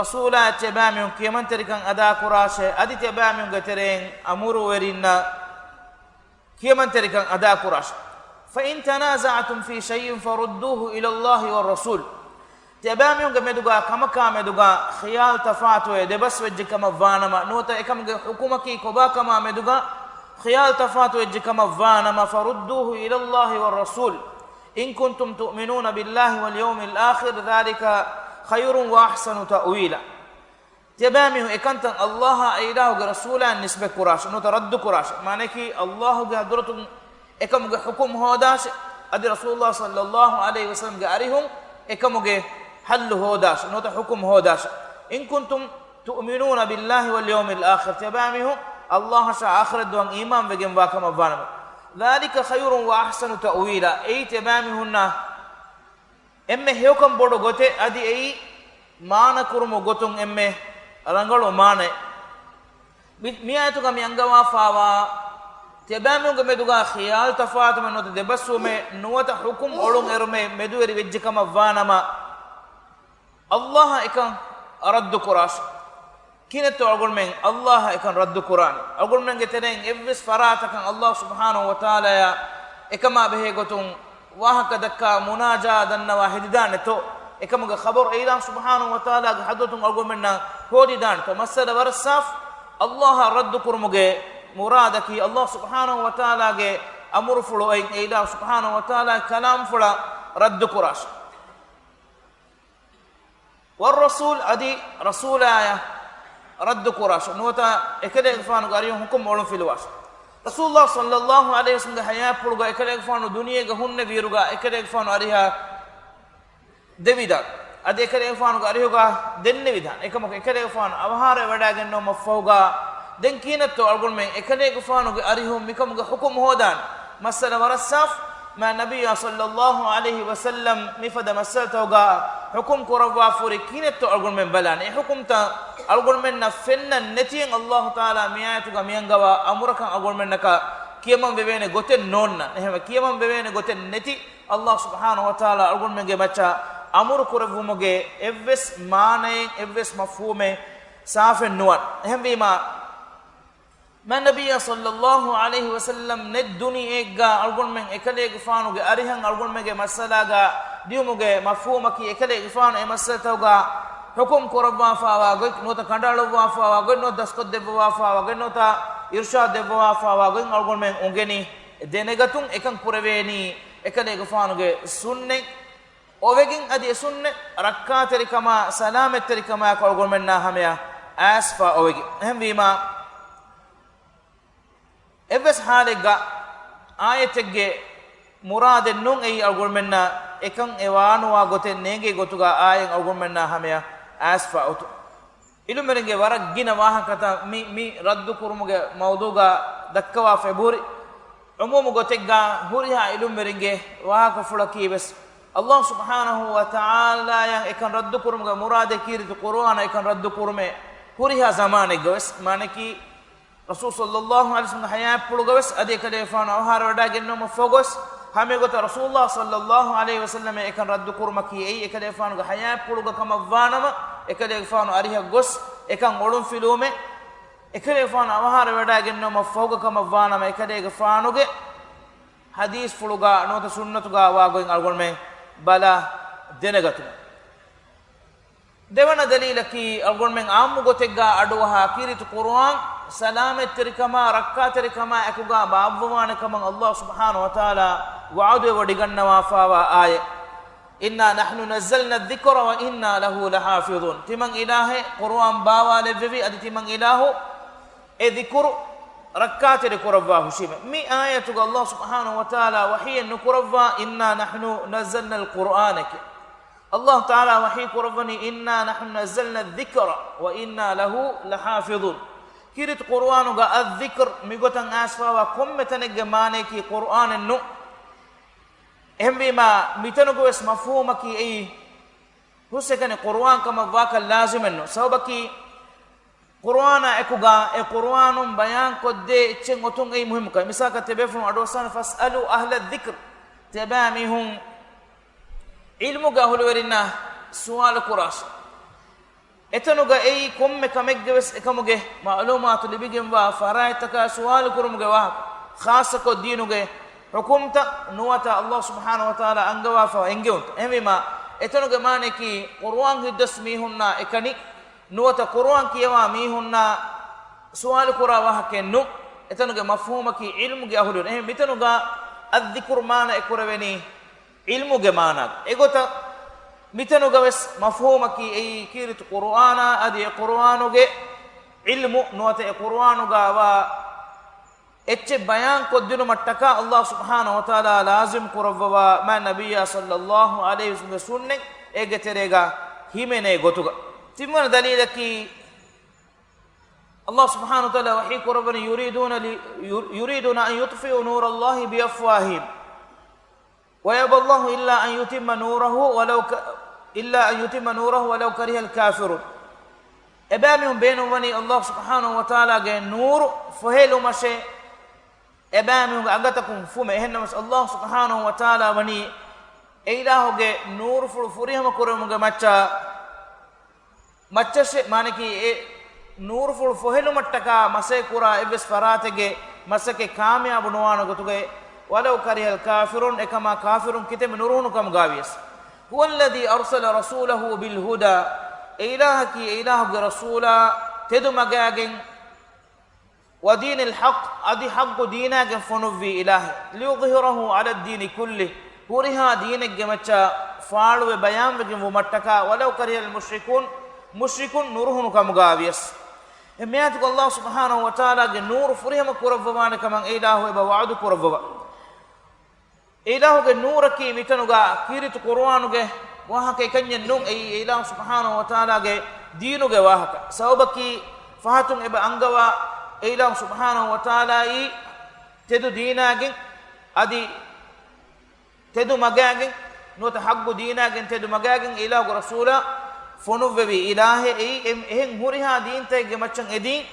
ރަސޫލާ އެ ތިޔަބައިމީހުން ކިޔަމަންތެރިކަން އަދާކުރާށޭ، އަދި ތިޔަބައިމީހުންގެ ތެރެއިން އަމުރުވެރިންނަށް ކިޔަމަންތެރިކަން އަދާކުރާށޭ. فإن تنازعتم في شيء فردوه إلى الله والرسول. ތިޔަބައިމީހުންގެ މެދުގަ ކަމަކާ މެދުގަ ޚިޔާލު ތަފާތުވެ ދެބަސްވެއްޖެ ކަމަށް ވާނަމަ، ނުވަތަ އެކަމުގެ ޙުކުމަކީ ކޮބާކަމާ މެދުގަ ޚިޔާލު ތަފާތުވެއްޖެ ކަމަށް ވާނަމަ، فردوه إلى الله والرسول إن كنتم تؤمنون بالله واليوم الآخر ذلك خير وأحسن تأويلا. ތިޔަބައިމީހުން އެކަންތައް ﷲ އާ އެ އިލާހުގެ ރަސޫލާއަށް ނިސްބަތް ކުރާށޭ، ނުވަތަ ރައްދު ކުރާށޭ. މާނަޔަކީ، ﷲ ގެ ޙަޟްރަތުން އެކަމުގެ ޙުކުމް ހޯދާށޭ، އަދި ރަސޫލުﷲ ޞައްލައްލާހު ޢަލައިހި ވަސައްލަމްގެ އަރިހުން އެކަމުގެ ޙައްލު ހޯދާށޭ، ނުވަތަ ޙުކުމް ހޯދާށޭ. إن كنتم تؤمنون بالله واليوم الآخر. ތިޔަބައިމީހުން ﷲ އަށާ އާޚިރަތް ދުވަހަށް އީމާންވެގެންވާ ކަމަށް ވާނަމަ، ذلك خير وأحسن تأويلا. އެއީ ތިޔަބައިމީހުންނަށް އެންމެ ހެޔޮކަން ބޮޑު ގޮތެއް، އަދި އެއީ މާނަ ކުރުމުގެ ގޮތުން އެންމެ ރަނގަޅު މާނައެއް. މި، މި އާޔަތުގަ މި އަންގަވާފާވާ، ތިޔަބައިމީހުންގެ މެދުގަ ޚިޔާލު ތަފާތުވުމެއް ނުވަތަ ދެބަސްވުމެއް ނުވަތަ ޙުކުމް އޮޅުން އެރުމެއް މެދުވެރި ވެއްޖެ ކަމަށް ވާނަމަ، ﷲ އަށް އެކަން ރައްދު ކުރާށޭ. ކިހިނެއްތޯ އަޅުގަނޑުމެން ﷲ އަށް އެކަން ރައްދު ކުރާނީ؟ އަޅުގަނޑުމެންގެ ތެރެއިން އެއްވެސް ފަރާތަކަށް ﷲ ސުބްޙާނަހޫ ވަތަޢާލާއާ އެކަމާ ބެހޭ ގޮތުން ވާހަކަ ދައްކާ، މުނާޖާ ދަންނަވާ ހެދިދާނެތޯ؟ އެކަމުގެ ޚަބަރު އެއިލާހު ސުބްޙާނަހޫ ވަތަޢާލާގެ ޙަޟްރަތުން އަޅުގަނޑުމެންނަށް ހޯދިދާނެތޯ؟ މައްސަލަ ވަރަށް ސާފު. ﷲ އަށް ރައްދު ކުރުމުގެ މުރާދަކީ، ﷲ ސުބްޙާނަހޫ ވަތަޢާލާގެ އަމުރުފުޅު އޮތް އެއިލާހު ސުބްޙާނަހޫ ވަތަޢާލާގެ ކަލާމްފުޅަށް ރައްދު ކުރާށޭ. والرسول، އަދި ރަސޫލާއަށް ރައްދު ކުރާށޭ، ނުވަތަ އެކަލޭގެފާނުގެ އަރިހުން ޙުކުމް އޮޅުން ފިލުވާށޭ. ރަސޫލުﷲ ޞައްލައްލާހު ޢަލައިހި ވަސައްލަމްގެ ޙަޔާތްޕުޅުގަ އެކަލޭގެފާނު ދުނިޔޭގަ ހުންނެވި އިރުގަ އެކަލޭގެފާނު އަރިހަށް ދެވިދާނެ. އަދި އެކަލޭގެފާނުގެ އަރިހުގަ ދެންނެވިދާނެ. އެކަމަކު އެކަލޭގެފާނު އަވަހާރަވެވަޑައިގެންނެވުމަށްފަހުގަ ދެން ކިހިނެއްތޯ އަޅުގަނޑުމެން އެކަލޭގެފާނުގެ އަރިހުން މިކަމުގެ ޙުކުމް ހޯދާނީ؟ މައްސަލަ ވަރަށް ސާފު. މާތް ނަބިއްޔާ ޞައްލައްލާހު ޢަލައިހި ވަސައްލަމް މިފަދަ މައްސަލަތަކުގަ ޙުކުމް ކުރައްވާފަހުރި ކިހިނެއްތޯ އަޅުގަނޑުމެން ބަލާނީ؟ އެ ޙުކުމްތައް އަޅުގަނޑުމެންނަށް ފެންނަން ނެތިއެއް ﷲ ތަޢާލާ މި އާޔަތުގަ މިއަންގަވާ އަމުރަކަށް އަޅުގަނޑުމެންނަކަށް ކިޔަމަން ވެވޭނެ ގޮތެއް ނޯންނަ. އެހެންވެ، ކިޔަމަން ވެވޭނެ ގޮތެއް ނެތި ﷲ ސުބްޙާނަހޫ ވަތަޢާލާ އަޅުގަނޑުމެންގެ މައްޗަށް އަމުރު ކުރެއްވުމުގެ އެއްވެސް މާނައެއް، އެއްވެސް މަފްހޫމެއް ސާފެއް ނުވާނެ. އެހެންވީމާ، މާތް ނަބިއްޔާ ޞައްލައްލާހު ޢަލައިހި ވަސައްލަމް ނެތް ދުނިޔޭގަ އަޅުގަނޑުމެން އެކަލޭގެފާނުގެ އަރިހަށް އަޅުގަނޑުމެންގެ މައްސަލާގަ ދިޔުމުގެ މަފްހޫމަކީ، އެކަލޭގެފާނު އެ މައްސަލަތަކުގަ ޙުކުމް ކުރައްވާފާވާ ގޮތް ނުވަތަ ކަނޑައަޅުއްވާފާވާ ގޮތް ނުވަތަ ދަސްކޮށްދެއްވަވާފާވާ ގޮތް ނުވަތަ އިރުޝާދު ދެއްވަވާފާވާ ގޮތް އަޅުގަނޑުމެން އުނގެނީ. ދެނެގަތުން އެކަން ކުރެވޭނީ އެކަލޭގެފާނުގެ ސުންނަތް އޮވެގެން، އަދި އެ ސުންނަތް ރައްކާތެރިކަމާ، ސަލާމަތްތެރިކަމާއެކު އަޅުގަނޑުމެންނާ ހަމަޔަށް އައިސްފާ އޮވެގެން. އެހެންވީމާ، އެއްވެސް ޙާލެއްގަ އާޔަތެއްގެ މުރާދެއް ނޫން އެއީ އަޅުގަނޑުމެންނަށް އެކަން އެ ވާނުވާ ގޮތެއް ނޭނގޭ ގޮތުގަ އާޔަތް އަޅުގަނޑުމެންނާ ހަމަޔަށް އައިސްފާ އޮތުން. ޢިލްމުވެރިންގެ ވަރަށް ގިނަ ވާހަކަތައް މި، މި ރައްދު ކުރުމުގެ މައުޟޫޢުގަ ދައްކަވާފަ އެބަހުރި. ޢުމޫމު ގޮތެއްގަ ހުރިހާ ޢިލްމުވެރިންގެ ވާހަކަފުޅަކީ ވެސް، ﷲ ސުބްޙާނަހޫ ވަތަޢާލާއަށް އެކަން ރައްދުކުރުމުގެ މުރާދެއް ކީރިތި ޤުރުއާނަށް އެކަން ރައްދުކުރުމޭ ހުރިހާ ޒަމާނެއްގަ ވެސް. މާނައަކީ، ރަސޫލު ޞައްލައްލާހު ޢަލައިހި ވަސައްލަމްގެ ޙަޔާތްޕުޅުގަ ވެސް އަދި އެކަލޭގެފާނު އަވަހާރަވެވަޑައިގެންނެވުމަށްފަހުގަ ވެސް، ހަމައެގޮތަށް ރަސޫލުﷲ ޞައްލައްލާހު ޢަލައިހި ވަސައްލަމަށް އެކަން ރައްދުކުރުމަކީ އެއީ އެކަލޭގެފާނުގެ ޙަޔާތްޕުޅުގަ ކަމަށްވާނަމަ، އެކަލޭގެފާނު އަރިހަށް ގޮސް އެކަން އޮޅުންފިލުވުމޭ. އެކަލޭގެފާނު އަވަހާރަވެވަޑައިގެންނެވުމަށްފަހުގަ ކަމަށްވާނަމަ، އެކަލޭގެފާނުގެ ޙަދީޘްފުޅުގަ ނުވަތަ ސުންނަތުގަ ވާ ގޮތް އަޅުގަނޑުމެން ބަލާ ދެނެގަތުމަށް. ދެވަނަ ދަލީލަކީ، އަޅުގަނޑުމެން ޢާއްމު ގޮތެއްގަ އަޑުއަހާ ކީރިތި ޤުރުއާން ސަލާމަތްތެރިކަމާ، ރައްކާތެރިކަމާ އެކުގަ ބާއްވަވާނެ ކަމަށް ﷲ ސުބްޙާނަހޫ ވަތަޢާލާ ވަޢުދުވެވޮޑިގަންނަވާފައިވާ އާޔަތް. إنا نحن نزلنا الذكر وإنا له لحافظون. ތިމަން އިލާހޭ ޤުރުއާން ބާވާލެއްވެވި، އަދި ތިމަން އިލާހު އެ ޛިކުރު ރައްކާތެރި ކުރައްވާ ހުށީމެ. މި އާޔަތުގަ ﷲ ސުބްޙާނަހޫ ވަތަޢާލާ ވަޙީއެއް ނުކުރައްވާ، إنا نحن نزلنا القرآن ކިޔާ. ﷲ ތަޢާލާ ވަޙީ ކުރައްވަނީ، إنا نحن نزلنا الذكر وإنا له لحافظون. ކީރިތި ޤުރުއާނުގަ އައްޛިކްރު މިގޮތަށް އައިސްފައިވާ ކޮންމެ ތަނެއްގެ މާނަޔަކީ ޤުރުއާނެއް ނޫން. އެހެންވީމާ، މިތަނުގަ ވެސް މަފްހޫމަކީ އެއީ ހުސްއެކަނި ޤުރުއާން ކަމަށް ވާކަށް ލާޒިމެއް ނޫން. ސަބަބަކީ، ޤުރުއާނާ އެކުގަ އެ ޤުރުއާނުން ބަޔާންކޮށްދޭ އެއްޗެއް އޮތުން އެއީ މުހިއްމުކަން. މިސާލަކަށް، ތިޔަބޭފުޅުން އަޑުއައްސާނެ، فاسألوا أهل الذكر، ތިޔަބައިމީހުން ޢިލްމުގެ އަހުލުވެރިންނާ ސުވާލު ކުރާށޭ. އެތަނުގަ އެއީ ކޮންމެ ކަމެއްގެ ވެސް އެކަމުގެ މަޢުލޫމާތު ލިބިގެންވާ ފަރާތްތަކާ ސުވާލު ކުރުމުގެ ވާހަކަ، ޚާއްޞަކޮށް ދީނުގެ ޙުކުމްތައް ނުވަތަ ﷲ ސުބްޙާނަހޫ ވަތަޢާލާ އަންގަވާފަ އެންގެވުންތައް. އެހެންވީމާ، އެތަނުގެ މާނަޔަކީ ޤުރުއާން ހިތްދަސް މީހުންނާ އެކަނި ނުވަތަ ޤުރުއާން ކިޔަވާ މީހުންނާ ސުވާލު ކުރާ ވާހަކައެއް ނޫން. އެތަނުގެ މަފްހޫމަކީ ޢިލްމުގެ އަހުލުވެރިން. އެހެން މިތަނުގަ އައްޛިކްރު މާނަ އެކުރެވެނީ ޢިލްމުގެ މާނާގަ. އެގޮތަށް މިތަނުގަ ވެސް މަފްހޫމަކީ އެއީ ކީރިތި ޤުރުއާނާ އަދި އެ ޤުރުއާނުގެ ޢިލްމު ނުވަތަ އެ ޤުރުއާނުގަ ވާ އެއްޗެއް ބަޔާން ކޮށްދިނުމަށްޓަކާ ﷲ ސުބްޙާނަހޫ ވަތަޢާލާ ލާޒިމް ކުރައްވަވާ މާތް ނަބިއްޔާ ޞައްލައްލާހު ޢަލައިހި ވަސައްލަމްގެ ސުންނަތް އޭގެ ތެރޭގަ ހިމެނޭ ގޮތުގަ. ތިންވަނަ ދަލީލަކީ، ﷲ ސުބްޙާނަހޫ ވަތަޢާލާ ވަޙީ ކުރައްވަނީ، يريدون ل-، ير-، يريدون أن يطفئوا نور الله بأفواههم ويأبى الله إلا أن يتم نوره ولو ك-، إلا أن يتم نوره ولو كره الكافرون. އެބައިމީހުން ބޭނުންވަނީ ﷲ ސުބްޙާނަހޫ ވަތަޢާލާގެ ނޫރު ފޮހެލުމަށޭ، އެބައިމީހުންގެ އަނގަތަކުން ފުމެ. އެހެންނަމަވެސް، ﷲ ސުބްޙާނަހޫ ވަތަޢާލާ ވަނީ އެ އިލާހުގެ ނޫރުފުޅު ފުރިހަމަ ކުރެވުމުގެ މައްޗަށް، މައްޗަށެ، މާނައަކީ އެ ނޫރުފުޅު ފޮހެލުމަށްޓަކާ މަސައްކަތް ކުރާ އެއްވެސް ފަރާތެއްގެ މަސައްކަތް ކާމިޔާބު ނުވާނެ ގޮތުގައި، ولو كره الكافرون، އެކަމާ ކާފިރުން ކިތަންމެ ނުރުހުނު ކަމުގައިވިޔަސް. هو الذي أرسل رسوله بالهدى، އެ އިލާހަކީ އެ އިލާހުގެ ރަސޫލާ ތެދު މަގާގެން، ودين الحق، އަދި ޙައްޤު ދީނާގެން ފޮނުއްވި އިލާހެއް، ليظهره على الدين كله، ހުރިހާ ދީނެއްގެ މައްޗަށް ފާޅުވެ ބަޔާންވެގެން ވުމަށްޓަކާ، ولو كره المشركون، މުޝްރިކުން ނުރުހުނު ކަމުގައިވިޔަސް. އެ މިއާޔަތުގަ ﷲ ސުބްޙާނަހޫ ވަތަޢާލާގެ ނޫރު ފުރިހަމަ ކުރައްވަވާނެ ކަމަށް އެ އިލާހު އެބަ ވަޢުދު ކުރައްވަވާ. އެ އިލާހުގެ ނޫރަކީ މިތަނުގަ ކީރިތި ޤުރުއާނުގެ ވާހަކަ އެކަންޏެއް ނޫން، އެއީ އެ އިލާހު ސުބްޙާނަހޫ ވަތަޢާލާގެ ދީނުގެ ވާހަކަ. ސަބަބަކީ ފަހަތުން އެބަ އަންގަވާ އެ އިލާހު ސުބްޙާނަހޫ ވަތަޢާލާއީ ތެދު ދީނާގެން އަދި ތެދު މަގާގެން ނުވަތަ ޙައްޤު ދީނާގެން ތެދު މަގާގެން އެ އިލާހުގެ ރަސޫލާ ފޮނުއްވެވި އިލާހެއް. އެއީ އެ-، އެހެން ހުރިހާ ދީންތަކެއްގެ މައްޗަށް އެ ދީން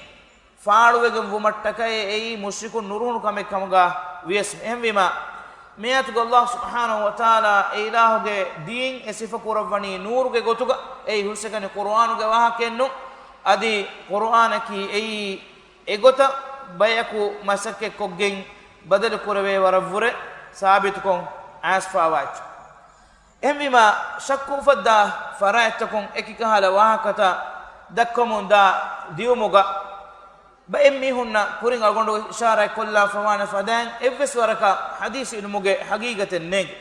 ފާޅުވެގެން ވުމަށްޓަކައި އެއީ މުޝްރިކުން ނުރުހުނު ކަމެއް ކަމުގަ ވިޔަސް. އެހެންވީމާ، މިއާޔަތުގަ ﷲ ސުބްޙާނަހޫ ވަތަޢާލާ އެ އިލާހުގެ ދީން އެ ސިފަ ކުރައްވަނީ ނޫރުގެ ގޮތުގަ، އެއީ ހުސްއެކަނި ޤުރުއާނުގެ ވާހަކައެއް ނޫން. އަދި ޤުރުއާނަކީ އެއީ އެގޮތަށް ބަޔަކު މަސައްކަތްކޮށްގެން ބަދަލު ކުރެވޭ ވަރަށްވުރެ ސާބިތުކޮށް އައިސްފައިވާ އެއްޗެއް. އެހެންވީމާ، ޝައްކު އުފައްދާ ފަރާތްތަކުން އެކިކަހަލަ ވާހަކަތައް ދައްކަމުން ދާ ދިއުމުގަ، ބައެއް މީހުންނަށް ކުރިން އަޅުގަނޑު އިޝާރާތް ކޮށްލާފަވާނެ ފަދައިން އެއްވެސް ވަރަކަށް ޙަދީޘް ޢިލްމުގެ ޙަޤީޤަތެއް ނޭނގެ.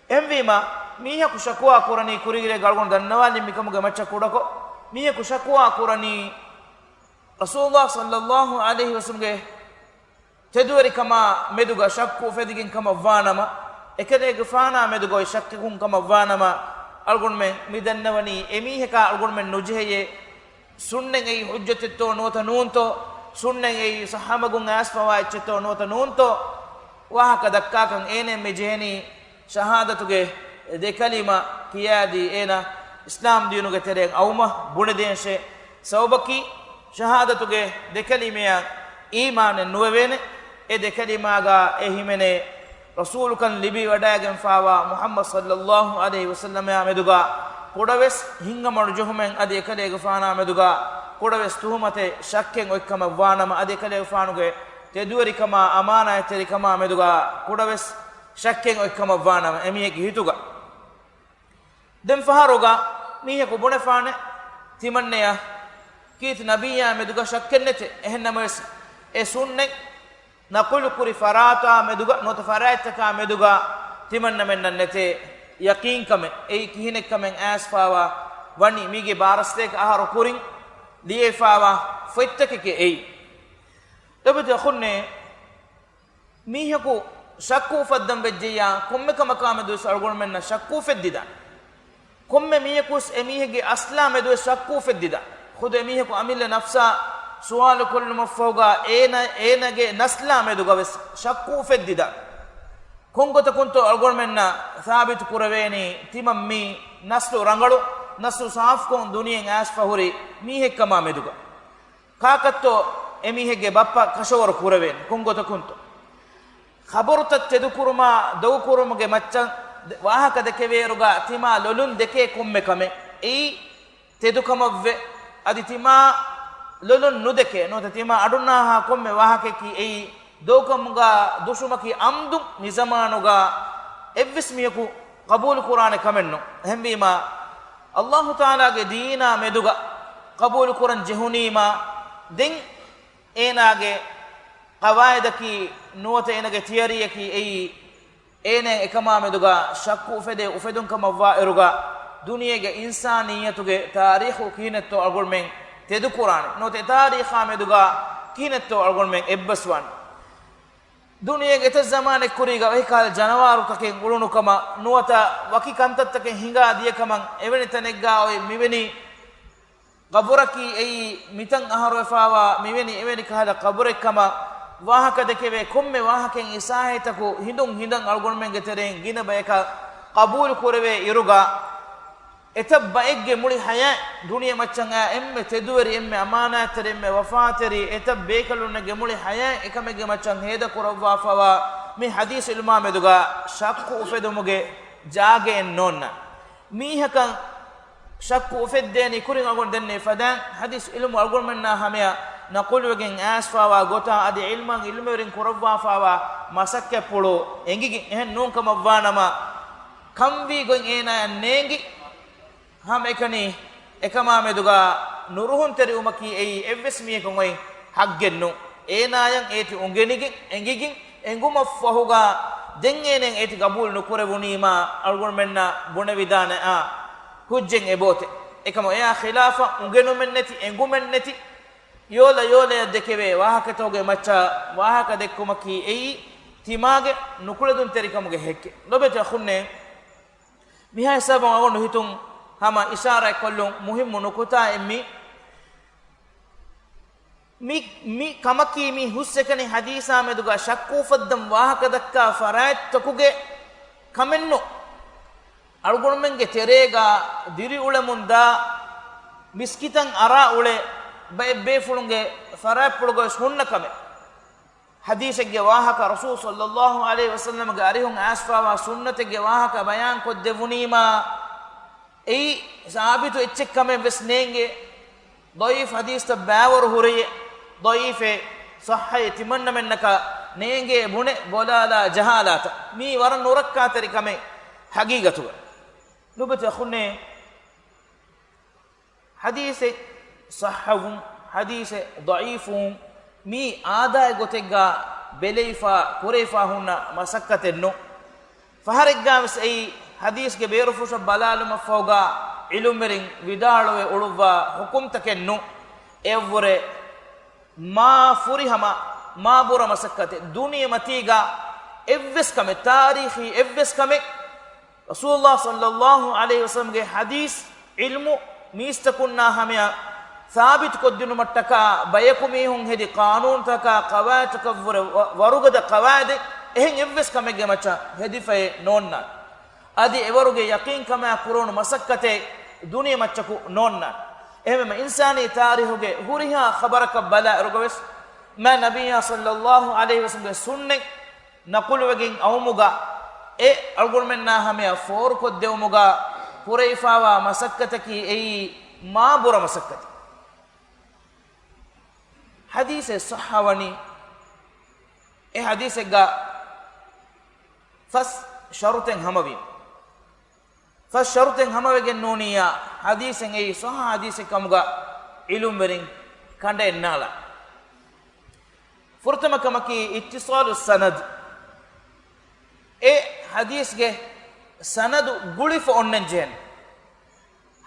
އެހެންވީމާ، މީހަކު ޝަކުވާ ކުރަނީ، ކުރީގެ އަޅުގަނޑު ދަންނަވާލި މިކަމުގެ މައްޗަށް ކުޑަކޮށް، މީހަކު ޝަކުވާ ކުރަނީ، ރަސޫލުﷲ ޞައްލައްލާހު ޢަލައިހި ވަސައްލަމްގެ ތެދުވެރިކަމާ މެދުގަ ޝައްކު އުފެދިގެން ކަމަށްވާނަމަ، އެކަލޭގެފާނާ މެދުގަ އޮތް ޝައްކަކުން ކަމަށްވާނަމަ، އަޅުގަނޑުމެން މި ދަންނަވަނީ އެމީހަކާ އަޅުގަނޑުމެން ނުޖެހެޔޭ، ސުންނަތް އެއީ ޙުއްޖަތެއްތޯ ނުވަތަ ނޫންތޯ، ސުންނަތް އެއީ ޞައްޙަ މަގުން އައިސްފަވާ އެއްޗެއްތޯ ނުވަތަ ނޫންތޯ ވާހަކަ ދައްކާކަން އޭނައަށް މި ޖެހެނީ ޝަހާދަތުގެ ދެ ކަލިމަ ކިޔާދީ އޭނަ އިސްލާމް ދީނުގެ ތެރެއަށް އައުމަށް ބުނެދޭންށޭ. ސަބަބަކީ ޝަހާދަތުގެ ދެ ކަލިމަޔަށް އީމާނެއް ނުވެވޭނެ. އެ ދެ ކަލިމާގަ އެ ހިމެނޭ ރަސޫލުކަން ލިބިވަޑައިގެންފާވާ މުޙައްމަދު ޞައްލައްލާހު ޢަލައިހި ވަސައްލަމާ މެދުގަ ކުޑަވެސް ހިތްހަމަނުޖެހުމެއް އަދި އެކަލޭގެފާނާ މެދުގަ ކުޑަވެސް ތުހުމަތެއް ޝައްކެއް އޮތްކަމަށްވާނަމަ އަދި އެކަލޭގެފާނުގެ ތެދުވެރިކަމާ އަމާނާތްތެރިކަމާ މެދުގަ ކުޑަވެސް ޝައްކެއް އޮތްކަމަށްވާނަމަ އެމީހެއްގެ ހިތުގަ ދެން ފަހަރުގަ މީހަކު ބުނެފާނެ، ތިމަންނަޔަށް ކީރިތި ނަބިއްޔާ މެދުގަ ޝައްކެއް ނެތޭ. އެހެންނަމަވެސް، އެ ސުންނަތް ނަޤުލުކުރި ފަރާތާ މެދުގަ ނުވަތަ ފަރާތްތަކާ މެދުގަ ތިމަންނަމެންނަށް ނެތޭ ޔަޤީންކަމެއް. އެއީ ކިހިނެއްކަމެއް އައިސްފާވާ ވަނީ މީގެ ބާރަސްތޭކަ އަހަރު ކުރިން ލިޔެފާވާ ފޮތްތަކެކޭ އެއީ. ލޮބުވެތި އަޚުންނޭ، މީހަކު ޝައްކު އުފައްދަން ވެއްޖެއްޔާ، ކޮންމެ ކަމަކާ މެދުވެސް އަޅުގަނޑުމެންނަށް ޝައްކު އުފެއްދިދާނެ. ކޮންމެ މީހަކުވެސް އެމީހެއްގެ އަސްލާ މެދުވެސް ޝައްކު އުފެއްދިދާނެ. ޚުދު އެމީހަކު އަމިއްލަ ނަފްސާ ސުވާލު ކޮށްލުމަށްފަހުގަ އޭނަ، އޭނަގެ ނަސްލާ މެދުގަވެސް ޝައްކު އުފެއްދިދާނެ. ކޮންގޮތަކުންތޯ އަޅުގަނޑުމެންނަށް ސާބިތު ކުރެވޭނީ ތިމަން މީ ނަސްލު ރަނގަޅު، ނަސްލު ސާފުކޮށް ދުނިޔެއިން އައިސްފަ ހުރި މީހެއްކަމާ މެދުގަ. ކާކަށްތޯ އެމީހެއްގެ ބައްޕަ ކަށަވަރު ކުރެވޭނެ؟ ކޮންގޮތަކުންތޯ؟ ޚަބަރުތައް ތެދުކުރުމާ ދޮގުކުރުމުގެ މައްޗަށް ވާހަކަ ދެކެވޭއިރުގަ ތިމާ ލޮލުން ދެކޭ ކޮންމެ ކަމެއް އެއީ ތެދުކަމަށްވެ، އަދި ތިމާ ލޮލުން ނުދެކޭ ނުވަތަ ތިމާ އަޑުންނާހާ ކޮންމެ ވާހަކައަކީ އެއީ ދޮގުކަމުގަ ދުށުމަކީ އަމްދު މިޒަމާނުގަ އެއްވެސް މީހަކު ޤަބޫލު ކުރާނެ ކަމެއްނު. އެހެންވީމާ، އައްލާހު ތަޢާލާގެ ދީނާ މެދުގަ ޤަބޫލު ކުރަން ޖެހުނީމާ، ދެން އޭނާގެ ޤަވާއިދަކީ ނުވަތަ އޭނާގެ ތިއަރީއަކީ އެއީ، އޭނާ އެކަމާ މެދުގަ ޝައްކު އުފެދޭ އުފެދުން ކަމަށްވާ އިރުގަ، ދުނިޔޭގެ އިންސާނިއްޔަތުގެ ތާރީޚު ކިހިނެއްތޯ އަޅުގަނޑުމެން ތެދުކުރާނެ؟ ނުވަތަ އެ ތާރީޚާ މެދުގަ ކިހިނެއްތޯ އަޅުގަނޑުމެން އެއްބަސްވާނެ؟ ދުނިޔޭގެ އެތައް ޒަމާނެއް ކުރީގަ ވަކިކަހަލަ ޖަނަވާރުތަކެއް އުޅުނުކަމަށް ނުވަތަ ވަކި ކަންތައްތަކެއް ހިނގާ ދިޔަކަމަށް އެވެނި ތަނެއްގަ އޮތް މިވެނި ޤަބުރަކީ އެއީ މިތަން އަހަރުވެފާވާ މިވެނި އެވެނި ކަހަލަ ޤަބުރެއްކަމަށް ވާހަކަ ދެކެވޭ ކޮންމެ ވާހަކައެއް އިސާހިތަކު ހިނދުން ހިނދަން އަޅުގަނޑުމެންގެ ތެރެއިން ގިނަ ބަޔަކަށް ޤަބޫލު ކުރެވޭ އިރުގަ، އެތައް ބައެއްގެ މުޅި ޙަޔާތް ދުނިޔެ މައްޗަށް އާ އެންމެ ތެދުވެރި، އެންމެ އަމާނާތްތެރި، އެންމެ ވަފާތެރި، އެތައް ބޭކަލުންނެއްގެ މުޅި ޙަޔާތް އެކަމެއްގެ މައްޗަށް ހޭދަކުރައްވާފަވާ މި ޙަދީޘް ޢިލްމާ މެދުގަ ޝައްކު އުފެދުމުގެ ޖާގައެއް ނޯންނާނެ. މީހަކަށް ޝައްކު އުފެއްދޭނީ ކުރިން އަޅުގަނޑު ދެންނެވި ފަދައިން ޙަދީޘް ޢިލްމު އަޅުގަނޑުމެންނާ ހަމަޔަށް ނަޤުލުވެގެން އައިސްފާވާ ގޮތާ އަދި ޢިލްމަށް ޢިލްމުވެރިން ކުރައްވާފާވާ މަސައްކަތްޕުޅު އެނގިގެން އެހެން ނޫން ކަމަށްވާނަމަ، ކަންވީ ގޮތް އޭނާޔަށް ނޭނގި، ހަމައެކަނި އެކަމާ މެދުގަ ނުރުހުންތެރިވުމަކީ އެއީ އެއްވެސް މީހަކުން އޮތް ޙައްޤެއް ނޫން. އޭނާޔަށް އޭތި އުނގެނިގެން، އެނގިގެން، އެނގުމަށްފަހުގަ ދެން އޭނައަށް އޭތި ޤަބޫލު ނުކުރެވުނީމާ އަޅުގަނޑުމެންނަށް ބުނެވިދާނެއާ ޙުއްޖަތް އެބައޮތޭ. އެކަމަ އެއާ ޚިލާފަށް އުނގެނުމެއްނެތި، އެނގުމެއްނެތި، ޔޯލަޔޯލަޔަ ދެކެވޭ ވާހަކަތަކުގެ މައްޗަށް ވާހަކަ ދެއްކުމަކީ އެއީ ތިމާގެ ނުކުޅެދުންތެރިކަމުގެ ހެއްކެއް. ލޮބެތި އަޚުންނޭ، މިހާ ހިސާބުން އަޅުގަނޑު ހިތުން ހަމަ އިޝާރާތްކޮށްލުން މުހިއްމު ނުކުތާއެއް މި، މި، މި ކަމަކީ މި ހުސްއެކަނި ޙަދީޘާ މެދުގަ ޝައްކު އުފައްދަން ވާހަކަ ދައްކާ ފަރާތްތަކުގެ ކަމެއްނު. އަޅުގަނޑުމެންގެ ތެރޭގަ ދިރިއުޅެމުންދާ މިސްކިތަށް އަރާ އުޅޭ ބައެއް ބޭފުޅުންގެ ފަރާތްޕުޅުގަވެސް ހުންނަ ކަމެއް. ޙަދީޘެއްގެ ވާހަކަ، ރަސޫލު ޞައްލައްލާހު ޢަލައިހި ވަސައްލަމްގެ އަރިހުން އައިސްފާވާ ސުންނަތެއްގެ ވާހަކަ ބަޔާންކޮށްދެވުނީމާ، އެއީ ސާބިތު އެއްޗެއް ކަމެއް ވެސް ނޭނގޭ. ޟަޢީފު ޙަދީޘްތައް ބައިވަރު ހުރެޔޭ. ޟަޢީފެއް، ޞައްޙައެއް ތިމަންނަމެންނަކަށް ނޭނގޭ ބުނެ ބޮލާލާ ޖަހާލާތަ. މީ ވަރަށް ނުރައްކާތެރި ކަމެއް ޙަޤީޤަތުގަ. ލޮބެތި އަޚުންނޭ، ޙަދީޘެއް ޞައްޙަވުން، ޙަދީޘެއް ޟަޢީފުވުން، މީ އާދައިގެ ގޮތެއްގަ ބެލެވިފާ، ކުރެވިފާ ހުންނަ މަސައްކަތެއްނު. ފަހަރެއްގަވެސް އެއީ ޙަދީޘްގެ ބޭރުފުށަށް ބަލާލުމަށްފަހުގަ ޢިލްމުވެރިން ވިދާޅުވެ އުޅުއްވާ ޙުކުމްތަކެއްނު. އެއަށްވުރެ މާ ފުރިހަމަ، މާ ބުރަ މަސައްކަތެއް. ދުނިޔެމަތީގަ އެއްވެސް ކަމެއް، ތާރީޚީ އެއްވެސް ކަމެއް، ރަސޫލުﷲ ޞައްލައްލާހު ޢަލައިހި ވަސައްލަމްގެ ޙަދީޘް، ޢިލްމު، މީސްތަކުންނާ ހަމަޔަށް ސާބިތުކޮށްދިނުމަށްޓަކާ ބަޔަކު މީހުން ހެދި ޤާނޫނުތަކާ ޤަވާއިދުތަކަށްވުރެ ވަ-، ވަރުގަދަ ޤަވާއިދެއް އެހެން އެއްވެސް ކަމެއްގެ މައްޗަށް ހެދިފައެއް ނޯންނާނެ. އަދި އެވަރުގެ ޔަޤީންކަމާ ކުރެވުނު މަސައްކަތެއް ދުނިޔެމައްޗަކު ނޯންނާނެ. އެހެންވީމަ އިންސާނީ ތާރީޚުގެ ހުރިހާ ޚަބަރަކަށް ބަލާ އިރުގަވެސް މާ ނަބިއްޔާ ޞައްލައްލާހު ޢަލައިހި ވަސައްލަމްގެ ސުންނަތް ނަޤުލުވެގެން އައުމުގަ އެ އަޅުގަނޑުމެންނާ ހަމަޔަށް ފޯރުކޮށްދެވުމުގަ ކުރެވިފާވާ މަސައްކަތަކީ އެއީ މާ ބުރަ މަސައްކަތެއް. ޙަދީޘެއް ޞައްޙަވަނީ އެ ޙަދީޘެއްގަ ފަސް ޝަރުޠެއް ހަމަވީމަ. ފަސް ޝަރުޠެއް ހަމަވެގެން ނޫނިއްޔާ ޙަދީޘެއް އެއީ ޞައްޙަ ޙަދީޘެއް ކަމުގަ ޢިލުމްވެރިން ކަނޑައެންނާޅާ. ފުރަތަމަ ކަމަކީ އިއްތިޞާލު ސަނަދު. އެ ޙަދީޘްގެ ސަނަދު ގުޅިފަ އޮންނަން ޖެހެން.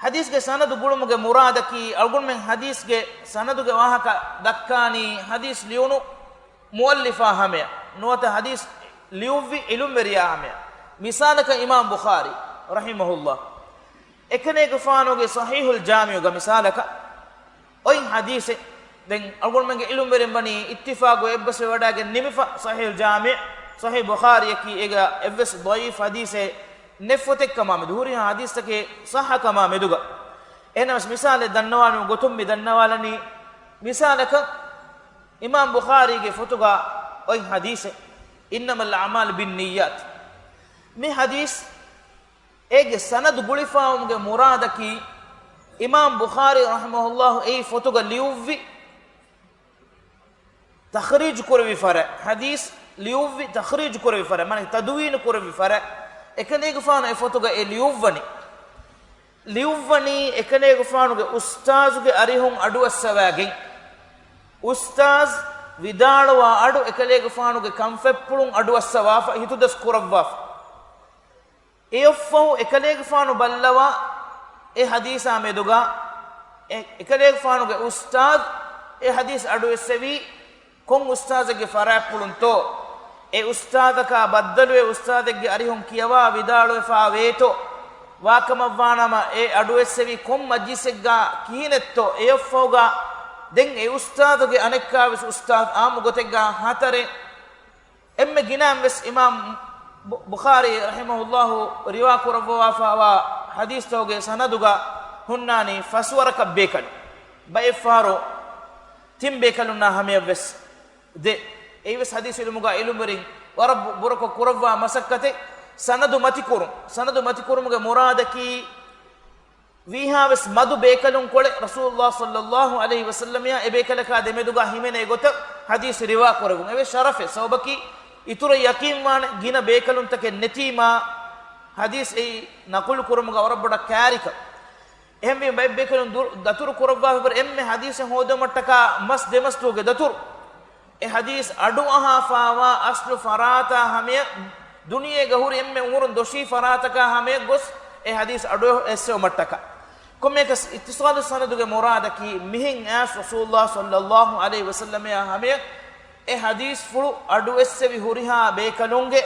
ޙަދީޘްގެ ސަނަދު ގުޅުމުގެ މުރާދަކީ އަޅުގަނޑުމެން ޙަދީޘްގެ ސަނަދުގެ ވާހަކަ ދައްކާނީ ޙަދީޘް ލިޔުނު މުއައްލިފާ ހަމަޔަށް ނުވަތަ ޙަދީޘް ލިޔުއްވި ޢިލުމްވެރިޔާ ހަމަޔަށް. މިސާލަކަށް އިމާމް ބުޚާރީ ރަޙިމަހުﷲ އެކަލޭގެފާނުގެ ޞަޙީޙުލް ޖާމިޢުގަ މިސާލަކަށް އޮތް ޙަދީޘެއް ދެން އަޅުގަނޑުމެންގެ ޢިލުމްވެރިން ވަނީ އިއްތިފާޤު އެއްބަސްވެވަޑައިގެން ނިމިފަ ޞަޙީޙުލް ޖާމިޢު، ޞަޙީޙު ބުޚާރީއަކީ އޭގަ އެއްވެސް ޟަޢީފް ޙަދީޘެއް ނެތް ފޮތެއްކަމާ މެދު، ހުރިހާ ޙަދީޘްތަކެއް ޞައްޙަކަމާ މެދުގަ. އެހެނަސް މިސާލެއް ދަންނަވާލުމުގެ ގޮތުން މި ދަންނަވާލަނީ، މިސާލަކަށް އިމާމް ބުޚާރީގެ ފޮތުގަ އޮތް ޙަދީޘެއް، إنما الأعمال بالنيات. މި ޙަދީޘް އޭގެ ސަނަދު ގުޅިފާވުމުގެ މުރާދަކީ، އިމާމް ބުޚާރީ ރަޙިމަހުﷲ އެއީ ފޮތުގަ ލިޔުއްވި، ތަޚްރީޖު ކުރެއްވި ފަރާތް، ޙަދީޘް ލިޔުއްވި، ތަޚްރީޖު ކުރެއްވި ފަރާތް، މާނަ ތަދުވީނު ކުރެއްވި ފަރާތް، އެކަލޭގެފާނު އެ ފޮތުގަ އެ ލިޔުއްވަނީ. ލިޔުއްވަނީ އެކަލޭގެފާނުގެ އުސްތާޒުގެ އަރިހުން އަޑުއައްސަވާގެން. އުސްތާޒު ވިދާޅުވާ އަޑު އެކަލޭގެފާނުގެ ކަންފަތްޕުޅުން އަޑުއައްސަވާފަ، ހިތުދަސް ކުރައްވާފަ. އެއަށްފަހު އެކަލޭގެފާނު ބައްލަވާ އެ ޙަދީޘާ މެދުގަ އެ، އެކަލޭގެފާނުގެ އުސްތާޒު އެ ޙަދީޘް އަޑުއެއްސެވީ ކޮން އުސްތާޒެއްގެ ފަރާތްޕުޅުންތޯ؟ އެ އުސްތާޒަކާ ބައްދަލުވެ އުސްތާޒެއްގެ އަރިހުން ކިޔަވާ ވިދާޅުވެފާ ވޭތޯ؟ ވާކަމަށްވާނަމަ އެ އަޑުއެއްސެވީ ކޮން މަޖްލިސެއްގަ ކިހިނެއްތޯ؟ އެއަށްފަހުގަ ދެން އެ އުސްތާޒުގެ އަނެއްކާވެސް އުސްތާޒު އާއްމު ގޮތެއްގަ ހަތަރެއް އެންމެ ގިނައިން ވެސް އިމާމް ބު-، ބުޚާރީ ރަޙިމަހުﷲ ރިވާ ކުރައްވަވާފައިވާ ޙަދީޘްތަކުގެ ސަނަދުގަ ހުންނާނީ ފަސްވަރަކަށް ބޭކަލުން. ބައެއްފަހަރު ތިން ބޭކަލުންނާ ހަމަޔަށް ވެސް ދޭ. އެއީވެސް ޙަދީޘް ޢިލްމުގަ ޢިލްމުވެރިން ވަރަށް ބު-، ބުރަކޮށް ކުރައްވާ މަސައްކަތެއް. ސަނަދު މަތިކުރުން. ސަނަދު މަތިކުރުމުގެ މުރާދަކީ ވީހާވެސް މަދު ބޭކަލުންކޮޅެއް ރަސޫލުﷲ ޞައްލައްލާހު ޢަލައިހި ވަސައްލަމައާ އެ ބޭކަލަކާ ދެމެދުގަ ހިމެނޭ ގޮތަށް ޙަދީޘް ރިވާ ކުރެވުން. އެވެސް ޝަރަފެއް. ސަބަބަކީ އިތުރަށް ޔަޤީންވާނެ ގިނަ ބޭކަލުންތަކެއް ނެތީމާ ޙަދީޘް އެއީ ނަޤުލު ކުރުމުގަ ވަރަށް ބޮޑަށް ކާރިކަން. އެހެންވީމަ ބައެއް ބޭކަލުން ދު-، ދަތުރު ކުރައްވާފަ އެންމެ ޙަދީޘެއް ހޯދުމަށްޓަކާ މަސް ދެމަސް ދުވަހުގެ ދަތުރު. އެ ޙަދީޘް އަޑު އަހާފާވާ އަސްލު ފަރާތާ ހަމަޔަށް، ދުނިޔޭގަ ހުރި އެންމެ އުމުރުން ދޮށީ ފަރާތަކާ ހަމަޔަށް ގޮސް އެ ޙަދީޘް އަޑު އެއްސެވުމަށްޓަކާ. ކޮންމެއަކަސް އިއްތިޞާލު ސަނަދުގެ މުރާދަކީ މިހެން އައިސް ރަސޫލުﷲ ޞައްލައްލާހު ޢަލައިހި ވަސައްލަމައާ ހަމަޔަށް އެ ޙަދީޘްފުޅު އަޑު އެއްސެވި ހުރިހާ ބޭކަލުންގެ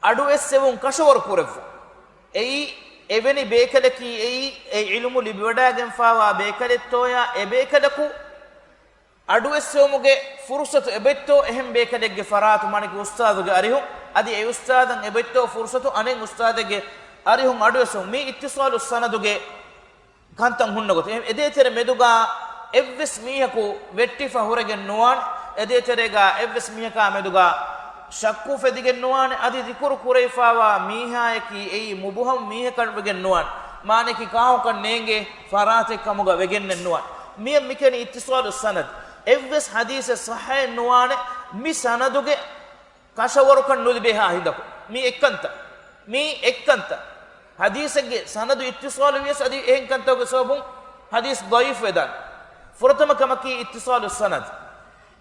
އަޑު އެއްސެވުން ކަށަވަރު ކުރެއްވުން. އެއީ އެވެނި ބޭކަލަކީ އެއީ އެ ޢިލްމު ލިބިވަޑައިގެންފާވާ ބޭކަލެއްތޯޔާ އެ ބޭކަލަކު އަޑުއެއްސެވުމުގެ ފުރުޞަތު އެބައްތޯ އެހެން ބޭކަލެއްގެ ފަރާތު މާނައަކީ އުސްތާޛުގެ އަރިހުން، އަދި އެ އުސްތާޛަށް އެބައްތޯ ފުރުޞަތު އަނެއް އުސްތާޛެއްގެ އަރިހުން އަޑުއެއްސެވުން. މީ އިއްތިޞާލު ސަނަދުގެ ކަންތައް ހުންނަ ގޮތަށް. އެ-، އެދޭތެރެ މެދުގަ އެއްވެސް މީހަކު ވެއްޓިފަ ހުރެގެން ނުވާނެ. އެދޭތެރޭގަ އެއްވެސް މީހަކާ މެދުގަ ޝައްކު އުފެދިގެން ނުވާނެ. އަދި ޛިކުރު ކުރެވިފާވާ މީހާޔަކީ އެއީ މުބުހަމް މީހަކަށް ވެގެން ނުވާނެ. މާނައަކީ ކާކުކަން ނޭނގޭ ފަރާތެއް ކަމުގަ ވެގެންނެއް ނުވާނެ. މިއަށް މިކަނީ އިއްތިޞާލު ސަނަދު. އެއްވެސް ޙަދީޘެއް ޞައްޙައެއް ނުވާނެ މި ސަނަދުގެ ކަށަވަރުކަން ނުލިބޭހާ ހިނދަކު. މީ އެއްކަންތައް. މީ އެއްކަންތައް. ޙަދީޘެއްގެ ސަނަދު އިއްތިޞާލު ވިޔަސް އަދި އެހެން ކަންތަކުގެ ސަބަބުން ޙަދީޘް ޟަޢީފު ވެދާނެ. ފުރަތަމަ ކަމަކީ އިއްތިޞާލު ސަނަދު.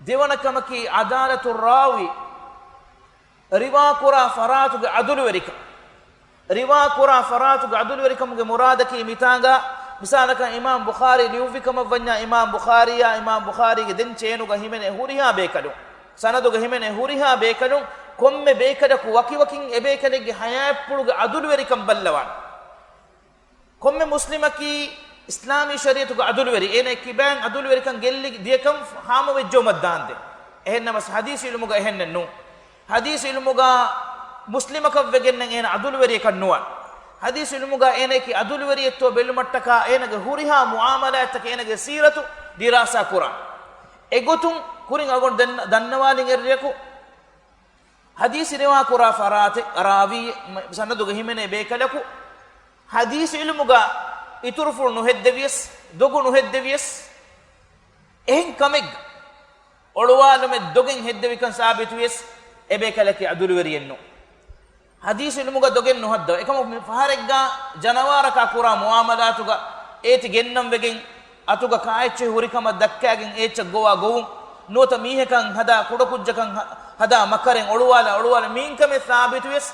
ދެވަނަ ކަމަކީ ޢަދާލަތު ރާވީ. ރިވާކުރާ ފަރާތުގެ ޢަދުލުވެރިކަން. ރިވާކުރާ ފަރާތުގެ ޢަދުލުވެރިކަމުގެ މުރާދަކީ މިތާނގަ މިސާލަކަށް އިމާމް ބުޚާރީ ލިޔުއްވި ކަމަށްވަންޏާ އިމާމް ބުޚާރީއާ އިމާމް ބުޚާރީގެ ދެން ޗޭނުގަ ހިމެނޭ ހުރިހާ ބޭކަލުން، ސަނަދުގަ ހިމެނޭ ހުރިހާ ބޭކަލުން، ކޮންމެ ބޭކަލަކު ވަކިވަކިން އެބޭކަލެއްގެ ޙަޔާތްޕުޅުގެ ޢަދުލުވެރިކަން ބައްލަވާނެ. ކޮންމެ މުސްލިމަކީ އިސްލާމީ ޝަރީޢަތުގެ ޢަދުލުވެރި، އޭނަ ކިބައިން ޢަދުލުވެރިކަން ގެއްލި ދިޔަކަން ހާމަވެއްޖައުމަށް ދާންދެން. އެހެންނަމަސް ޙަދީޘް ޢިލްމުގަ އެހެންނެއް ނޫން. ޙަދީޘް ޢިލްމުގަ މުސްލިމަކަށް ވެގެންނެއް އޭނަ ޢަދުލުވެރިއެކަށް ނުވާން. ޙަދީޘް ޢިލްމުގަ އޭނައަކީ ޢަދުލުވެރިއެއްތޯ ބެލުމަށްޓަކާ އޭނަގެ ހުރިހާ މުޢާމަލާތްތަކެއް އޭނަގެ ސީރަތު ދިރާސާ ކުރާން. އެގޮތުން ކުރިން އަޅުގަނޑު ދެން-، ދަންނަވާލިން އެއްރެއަކު ޙަދީޘް ރިވާ ކުރާ ފަރާތެއް، ރާވީ، ސަނަދުގަ ހިމެނޭ ބޭކަލަކު، ޙަދީޘް ޢިލްމުގަ އިތުރުފުޅު ނުހެއްދެވިޔަސް، ދޮގު ނުހެއްދެވިޔަސް، އެހެން ކަމެއްގަ އޮޅުވާލުމެއް ދޮގެއް ހެއްދެވިކަން ސާބިތުވިޔަސް، އެބޭކަލަކީ ޢަދުލުވެރިއެއްނޫން. ޙަދީޘް ޢިލްމުގަ ދޮގެއް ނުހައްދަވާ. އެކަމަކު މި ފަހަރެއްގަ ޖަނަވާރަކާ ކުރާ މުޢާމަލާތުގަ އޭތި ގެންނަން ވެގެން، އަތުގަ ކާއެއްޗެއް ހުރިކަމަށް ދައްކާގެން އޭއްޗަށް ގޮވާ ގޮވުން، ނުވަތަ މީހަކަށް ހަދާ ކުޑަކުއްޖަކަށް ހަ-، ހަދާ މަކަރެއް އޮޅުވާލާ އޮޅުވާލާ މިއިންކަމެއް ސާބިތުވިޔަސް،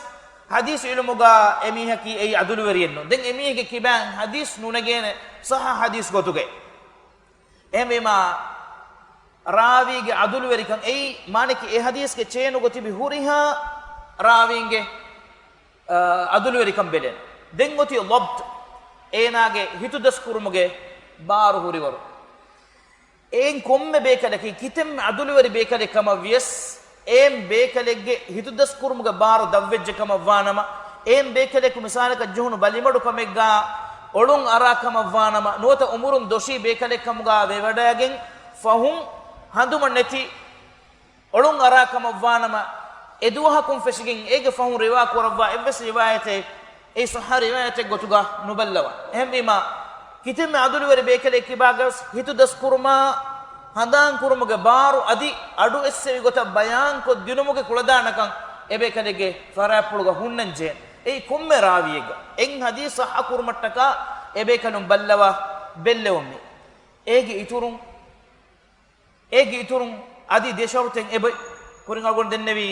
ޙަދީޘް ޢިލްމުގަ އެމީހަކީ އެއީ ޢަދުލުވެރިއެއްނޫން. ދެން އެމީހެއްގެ ކިބައިން ޙަދީޘް ނުނެގޭނެ ޞައްޙަ ޙަދީޘް ގޮތުގައި. އެހެންވީމާ، ރާވީގެ ޢަދުލުވެރިކަން އެއީ، މާނައަކީ އެ ޙަދީޘްގެ ޗޭނުގަ ތިބި ހުރިހާ ރާވީންގެ، އާ، ޢަދުލުވެރިކަން ބެލޭނެ. ދެން އޮތީ ޟަބްޠު، އޭނާގެ ހިތުދަސްކުރުމުގެ ބާރު ހުރިވަރު. އެއިން ކޮންމެ ބޭކަލަކީ ކިތަންމެ ޢަދުލުވެރި ބޭކަލެއް ކަމަށް ވިޔަސް، އެހެން ބޭކަލެއްގެ ހިތުދަސްކުރުމުގެ ބާރު ދަށްވެއްޖެ ކަމަށް ވާނަމަ، އެހެން ބޭކަލަކު މިސާލަކަށް ޖެހުނު ބަލިމަޑުކަމެއްގަ އޮޅުން އަރާ ކަމަށް ވާނަމަ، ނުވަތަ އުމުރުން ދޮށީ ބޭކަލެއް ކަމުގަ ވެވަޑައިގެން ފަހުން ހަނދުމަ ނެތި އޮޅުން އަރާ ކަމަށް ވާނަމަ، އެ ދުވަހަކުން ފެށިގެން އޭގެ ފަހުން ރިވާ ކުރައްވާ އެއްވެސް ރިވާޔަތެއް، އެއީ ޞައްޙަ ރިވާޔަތެއް ގޮތުގަ ނުބައްލަވާނެ. އެހެންވީމާ، ކިތަންމެ ޢަދުލުވެރި ބޭކަލެއް ކިބާގަވެސް ހިތުދަސްކުރުމާ، ހަނދާންކުރުމުގެ ބާރު އަދި އަޑު އެއްސެވި ގޮތަށް ބަޔާންކޮށްދިނުމުގެ ކުޅަދާނަކަން އެބޭކަލެއްގެ ފަރާތްޕުޅުގަ ހުންނަން ޖެހޭނެ. އެއީ ކޮންމެ ރާވީއެއްގަ އެއް ޙަދީޘް ޞައްޙަ ކުރުމަށްޓަކާ އެބޭކަލުން ބައްލަވާ ބެއްލެވުން މި. އޭގެ އިތުރުން އޭގެ އިތުރުން އަދި ދެ ޝަރުޠެއް އެބައި ކުރިން އަޅުގަނޑު ދެންނެވީ،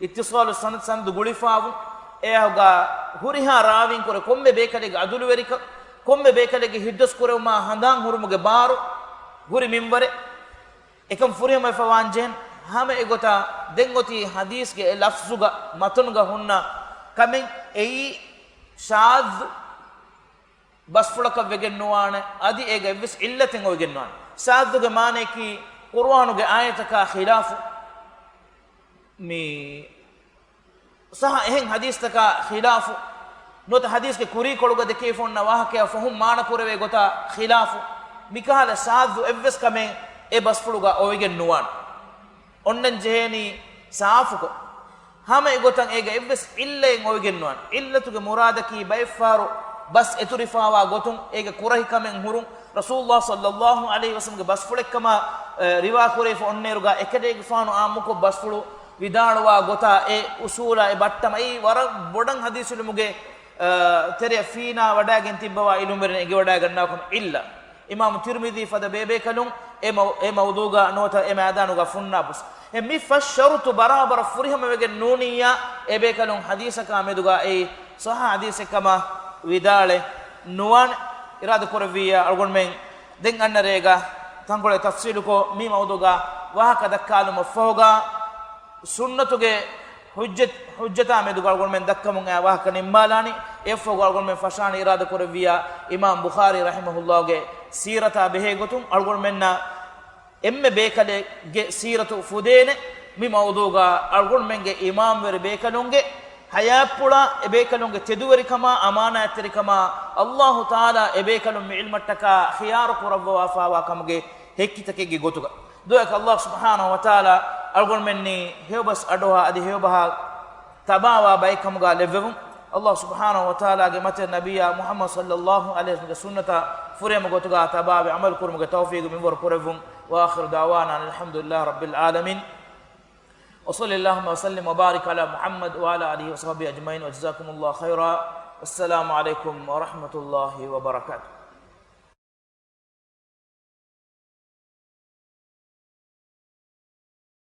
އިއްތިޞާލު ސަނަދު، ސަނަދު ގުޅިފާވުން، އެއާއެކުގަ ހުރިހާ ރާވީން ކުރެ ކޮންމެ ބޭކަލެއްގެ ޢަދުލުވެރިކަން، ކޮންމެ ބޭކަލެއްގެ ހިތުދަސްކުރެވުމާ ހަނދާން ހުރުމުގެ ބާރު ހުރި މިންވަރެއް. އެކަން ފުރިހަމަވެފަވާން ޖެހެން. ހަމަ އެގޮތަށް ދެން އޮތީ ޙަދީޘްގެ އެ ލަފްޒުގަ މަތުނުގަ ހުންނަ ކަމެއް އެއީ ޝާޛު ބަސްފުޅަކަށް ވެގެން ނުވާނެ، އަދި އޭގަ އެއްވެސް ޢިއްލަތެއް އޮވެގެން ނުވާނެ. ޝާޛުގެ މާނައަކީ ޤުރުއާނުގެ އާޔަތަކާ ޚިލާފު، މި ޞައްޙަ އެހެން ޙަދީޘްތަކާ ޚިލާފު، ނުވަތަ ޙަދީޘްގެ ކުރީކޮޅުގަ ދެކެވިފަ އޮންނަ ވާހަކަޔާ ފަހުން މާނަ ކުރެވޭ ގޮތާ ޚިލާފު، މިކަހަލަ ޝާޛު އެއްވެސް ކަމެއް އެ ބަސްފުޅުގަ އޮވެގެން ނުވާނެ. އޮންނަން ޖެހޭނީ ސާފުކޮށް. ހަމަ އެގޮތަށް އޭގަ އެއްވެސް ޢިއްލައެއް އޮވެގެން ނުވާނެ. ޢިއްލަތުގެ މުރާދަކީ ބައެއްފަހަރު ބަސް އެތުރިފާވާ ގޮތުން އޭގެ ކުރަހި ކަމެއް ހުރުން. ރަސޫލުﷲ ޞައްލަﷲ ޢަލައިހި ވަސައްލަމްގެ ބަސްފުޅެއްކަމަށް، އެ، ރިވާ ކުރެވިފަ އޮންނައިރުގަ އެކަލޭގެފާނު ޢާއްމުކޮށް ބަސްފުޅު ވިދާޅުވާ ގޮތާ އެ އުޞޫލާ އެ ބައްޓަމާ އެއީ ވަރަށް ބޮޑަށް ޙަދީޘް ޢިލްމުގެ، އަ، ތެރެއަށް ފީނާ ވަޑައިގެން ތިއްބަވާ ޢިލްމުވެރިން އެނގިވަޑައިގަންނަވާ ކަމެއް ޢިއްލަ. އިމާމު ތިރްމިޛީ ފަދަ ބޭބޭކަލުން އެ މައު-، އެ މައުޟޫޢުގަ ނުވަތަ އެ މައިދާނުގަ ފުންނާ ބުސް. އެ މި ފަސް ޝަރުޠު ބަރާބަރަށް ފުރިހަމަވެގެން ނޫނިއްޔާ، އެބޭކަލުން ޙަދީޘަކާ މެދުގަ އެއީ ޞައްޙަ ޙަދީޘެއްކަމަށް ވިދާޅެއް ނުވާނެ. އިރާދަ ކުރެއްވިއްޔާ އަޅުގަނޑުމެން ދެން އަންނަ ރޭގަ ތަންކޮޅެއް ތަފްޞީލުކޮށް މި މައުޟޫޢުގަ ވާހަކަ ދައްކާލުމަށްފަހުގަ، ސުންނަތުގެ ޙުއްޖަތް-، ޙުއްޖަތާ މެދުގަ އަޅުގަނޑުމެން ދައްކަމުން އައި ވާހަކަ ނިންމާލާނީ. އެއަށްފަހުގަ އަޅުގަނޑުމެން ފަށާނީ އިރާދަ ކުރެއްވިއްޔާ އިމާމް ބުޚާރީ ރަޙިމަހުﷲގެ ސީރަތާ ބެހޭ ގޮތުން އަޅުގަނޑުމެންނަށް އެންމެ ބޭކަލެއްގެ ސީރަތު ފުދޭނެ. މި މައުޟޫޢުގަ އަޅުގަނޑުމެންގެ އިމާމްވެރި ބޭކަލުންގެ ޙަޔާތްޕުޅާ، އެބޭކަލުންގެ ތެދުވެރިކަމާ، އަމާނާތްތެރިކަމާ، ﷲ ތަޢާލާ އެބޭކަލުން މި ޢިލްމަށްޓަކާ ޚިޔާރު ކުރައްވަވާފާވާ ކަމުގެ ހެއްކިތަކެއްގެ ގޮތުގަ. ދުޢައަކަށް ﷲ ސުބްޙާނަހޫ ވަތަޢާލާ އަޅުގަނޑުމެންނީ ހެޔޮބަސް އަޑުއަހާ އަދި ހެޔޮބަހާ ތަބާވާ ބައެއް ކަމުގަ ލެއްވެވުން. ﷲ ސުބްޙާނަހޫ ވަތަޢާލާގެ މަތި ނަބިއްޔާ މުޙައްމަދު ޞައްލަﷲ ޢަލައިހި ވަސައްލަމްގެ ސުންނަތަށް ފުރިހަމަ ގޮތުގަ ތަބާވެ ޢަމަލު ކުރުމުގެ ތައުފީޤު މިންވަރު ކުރެއްވުން. وآخر دعوانا أن الحمد لله رب العالمين. وصل اللهم وسلم وبارك على محمد وعلى آله وصحبه أجمعين. وجزاكم الله خيرا. والسلام عليكم ورحمة الله وبركاته.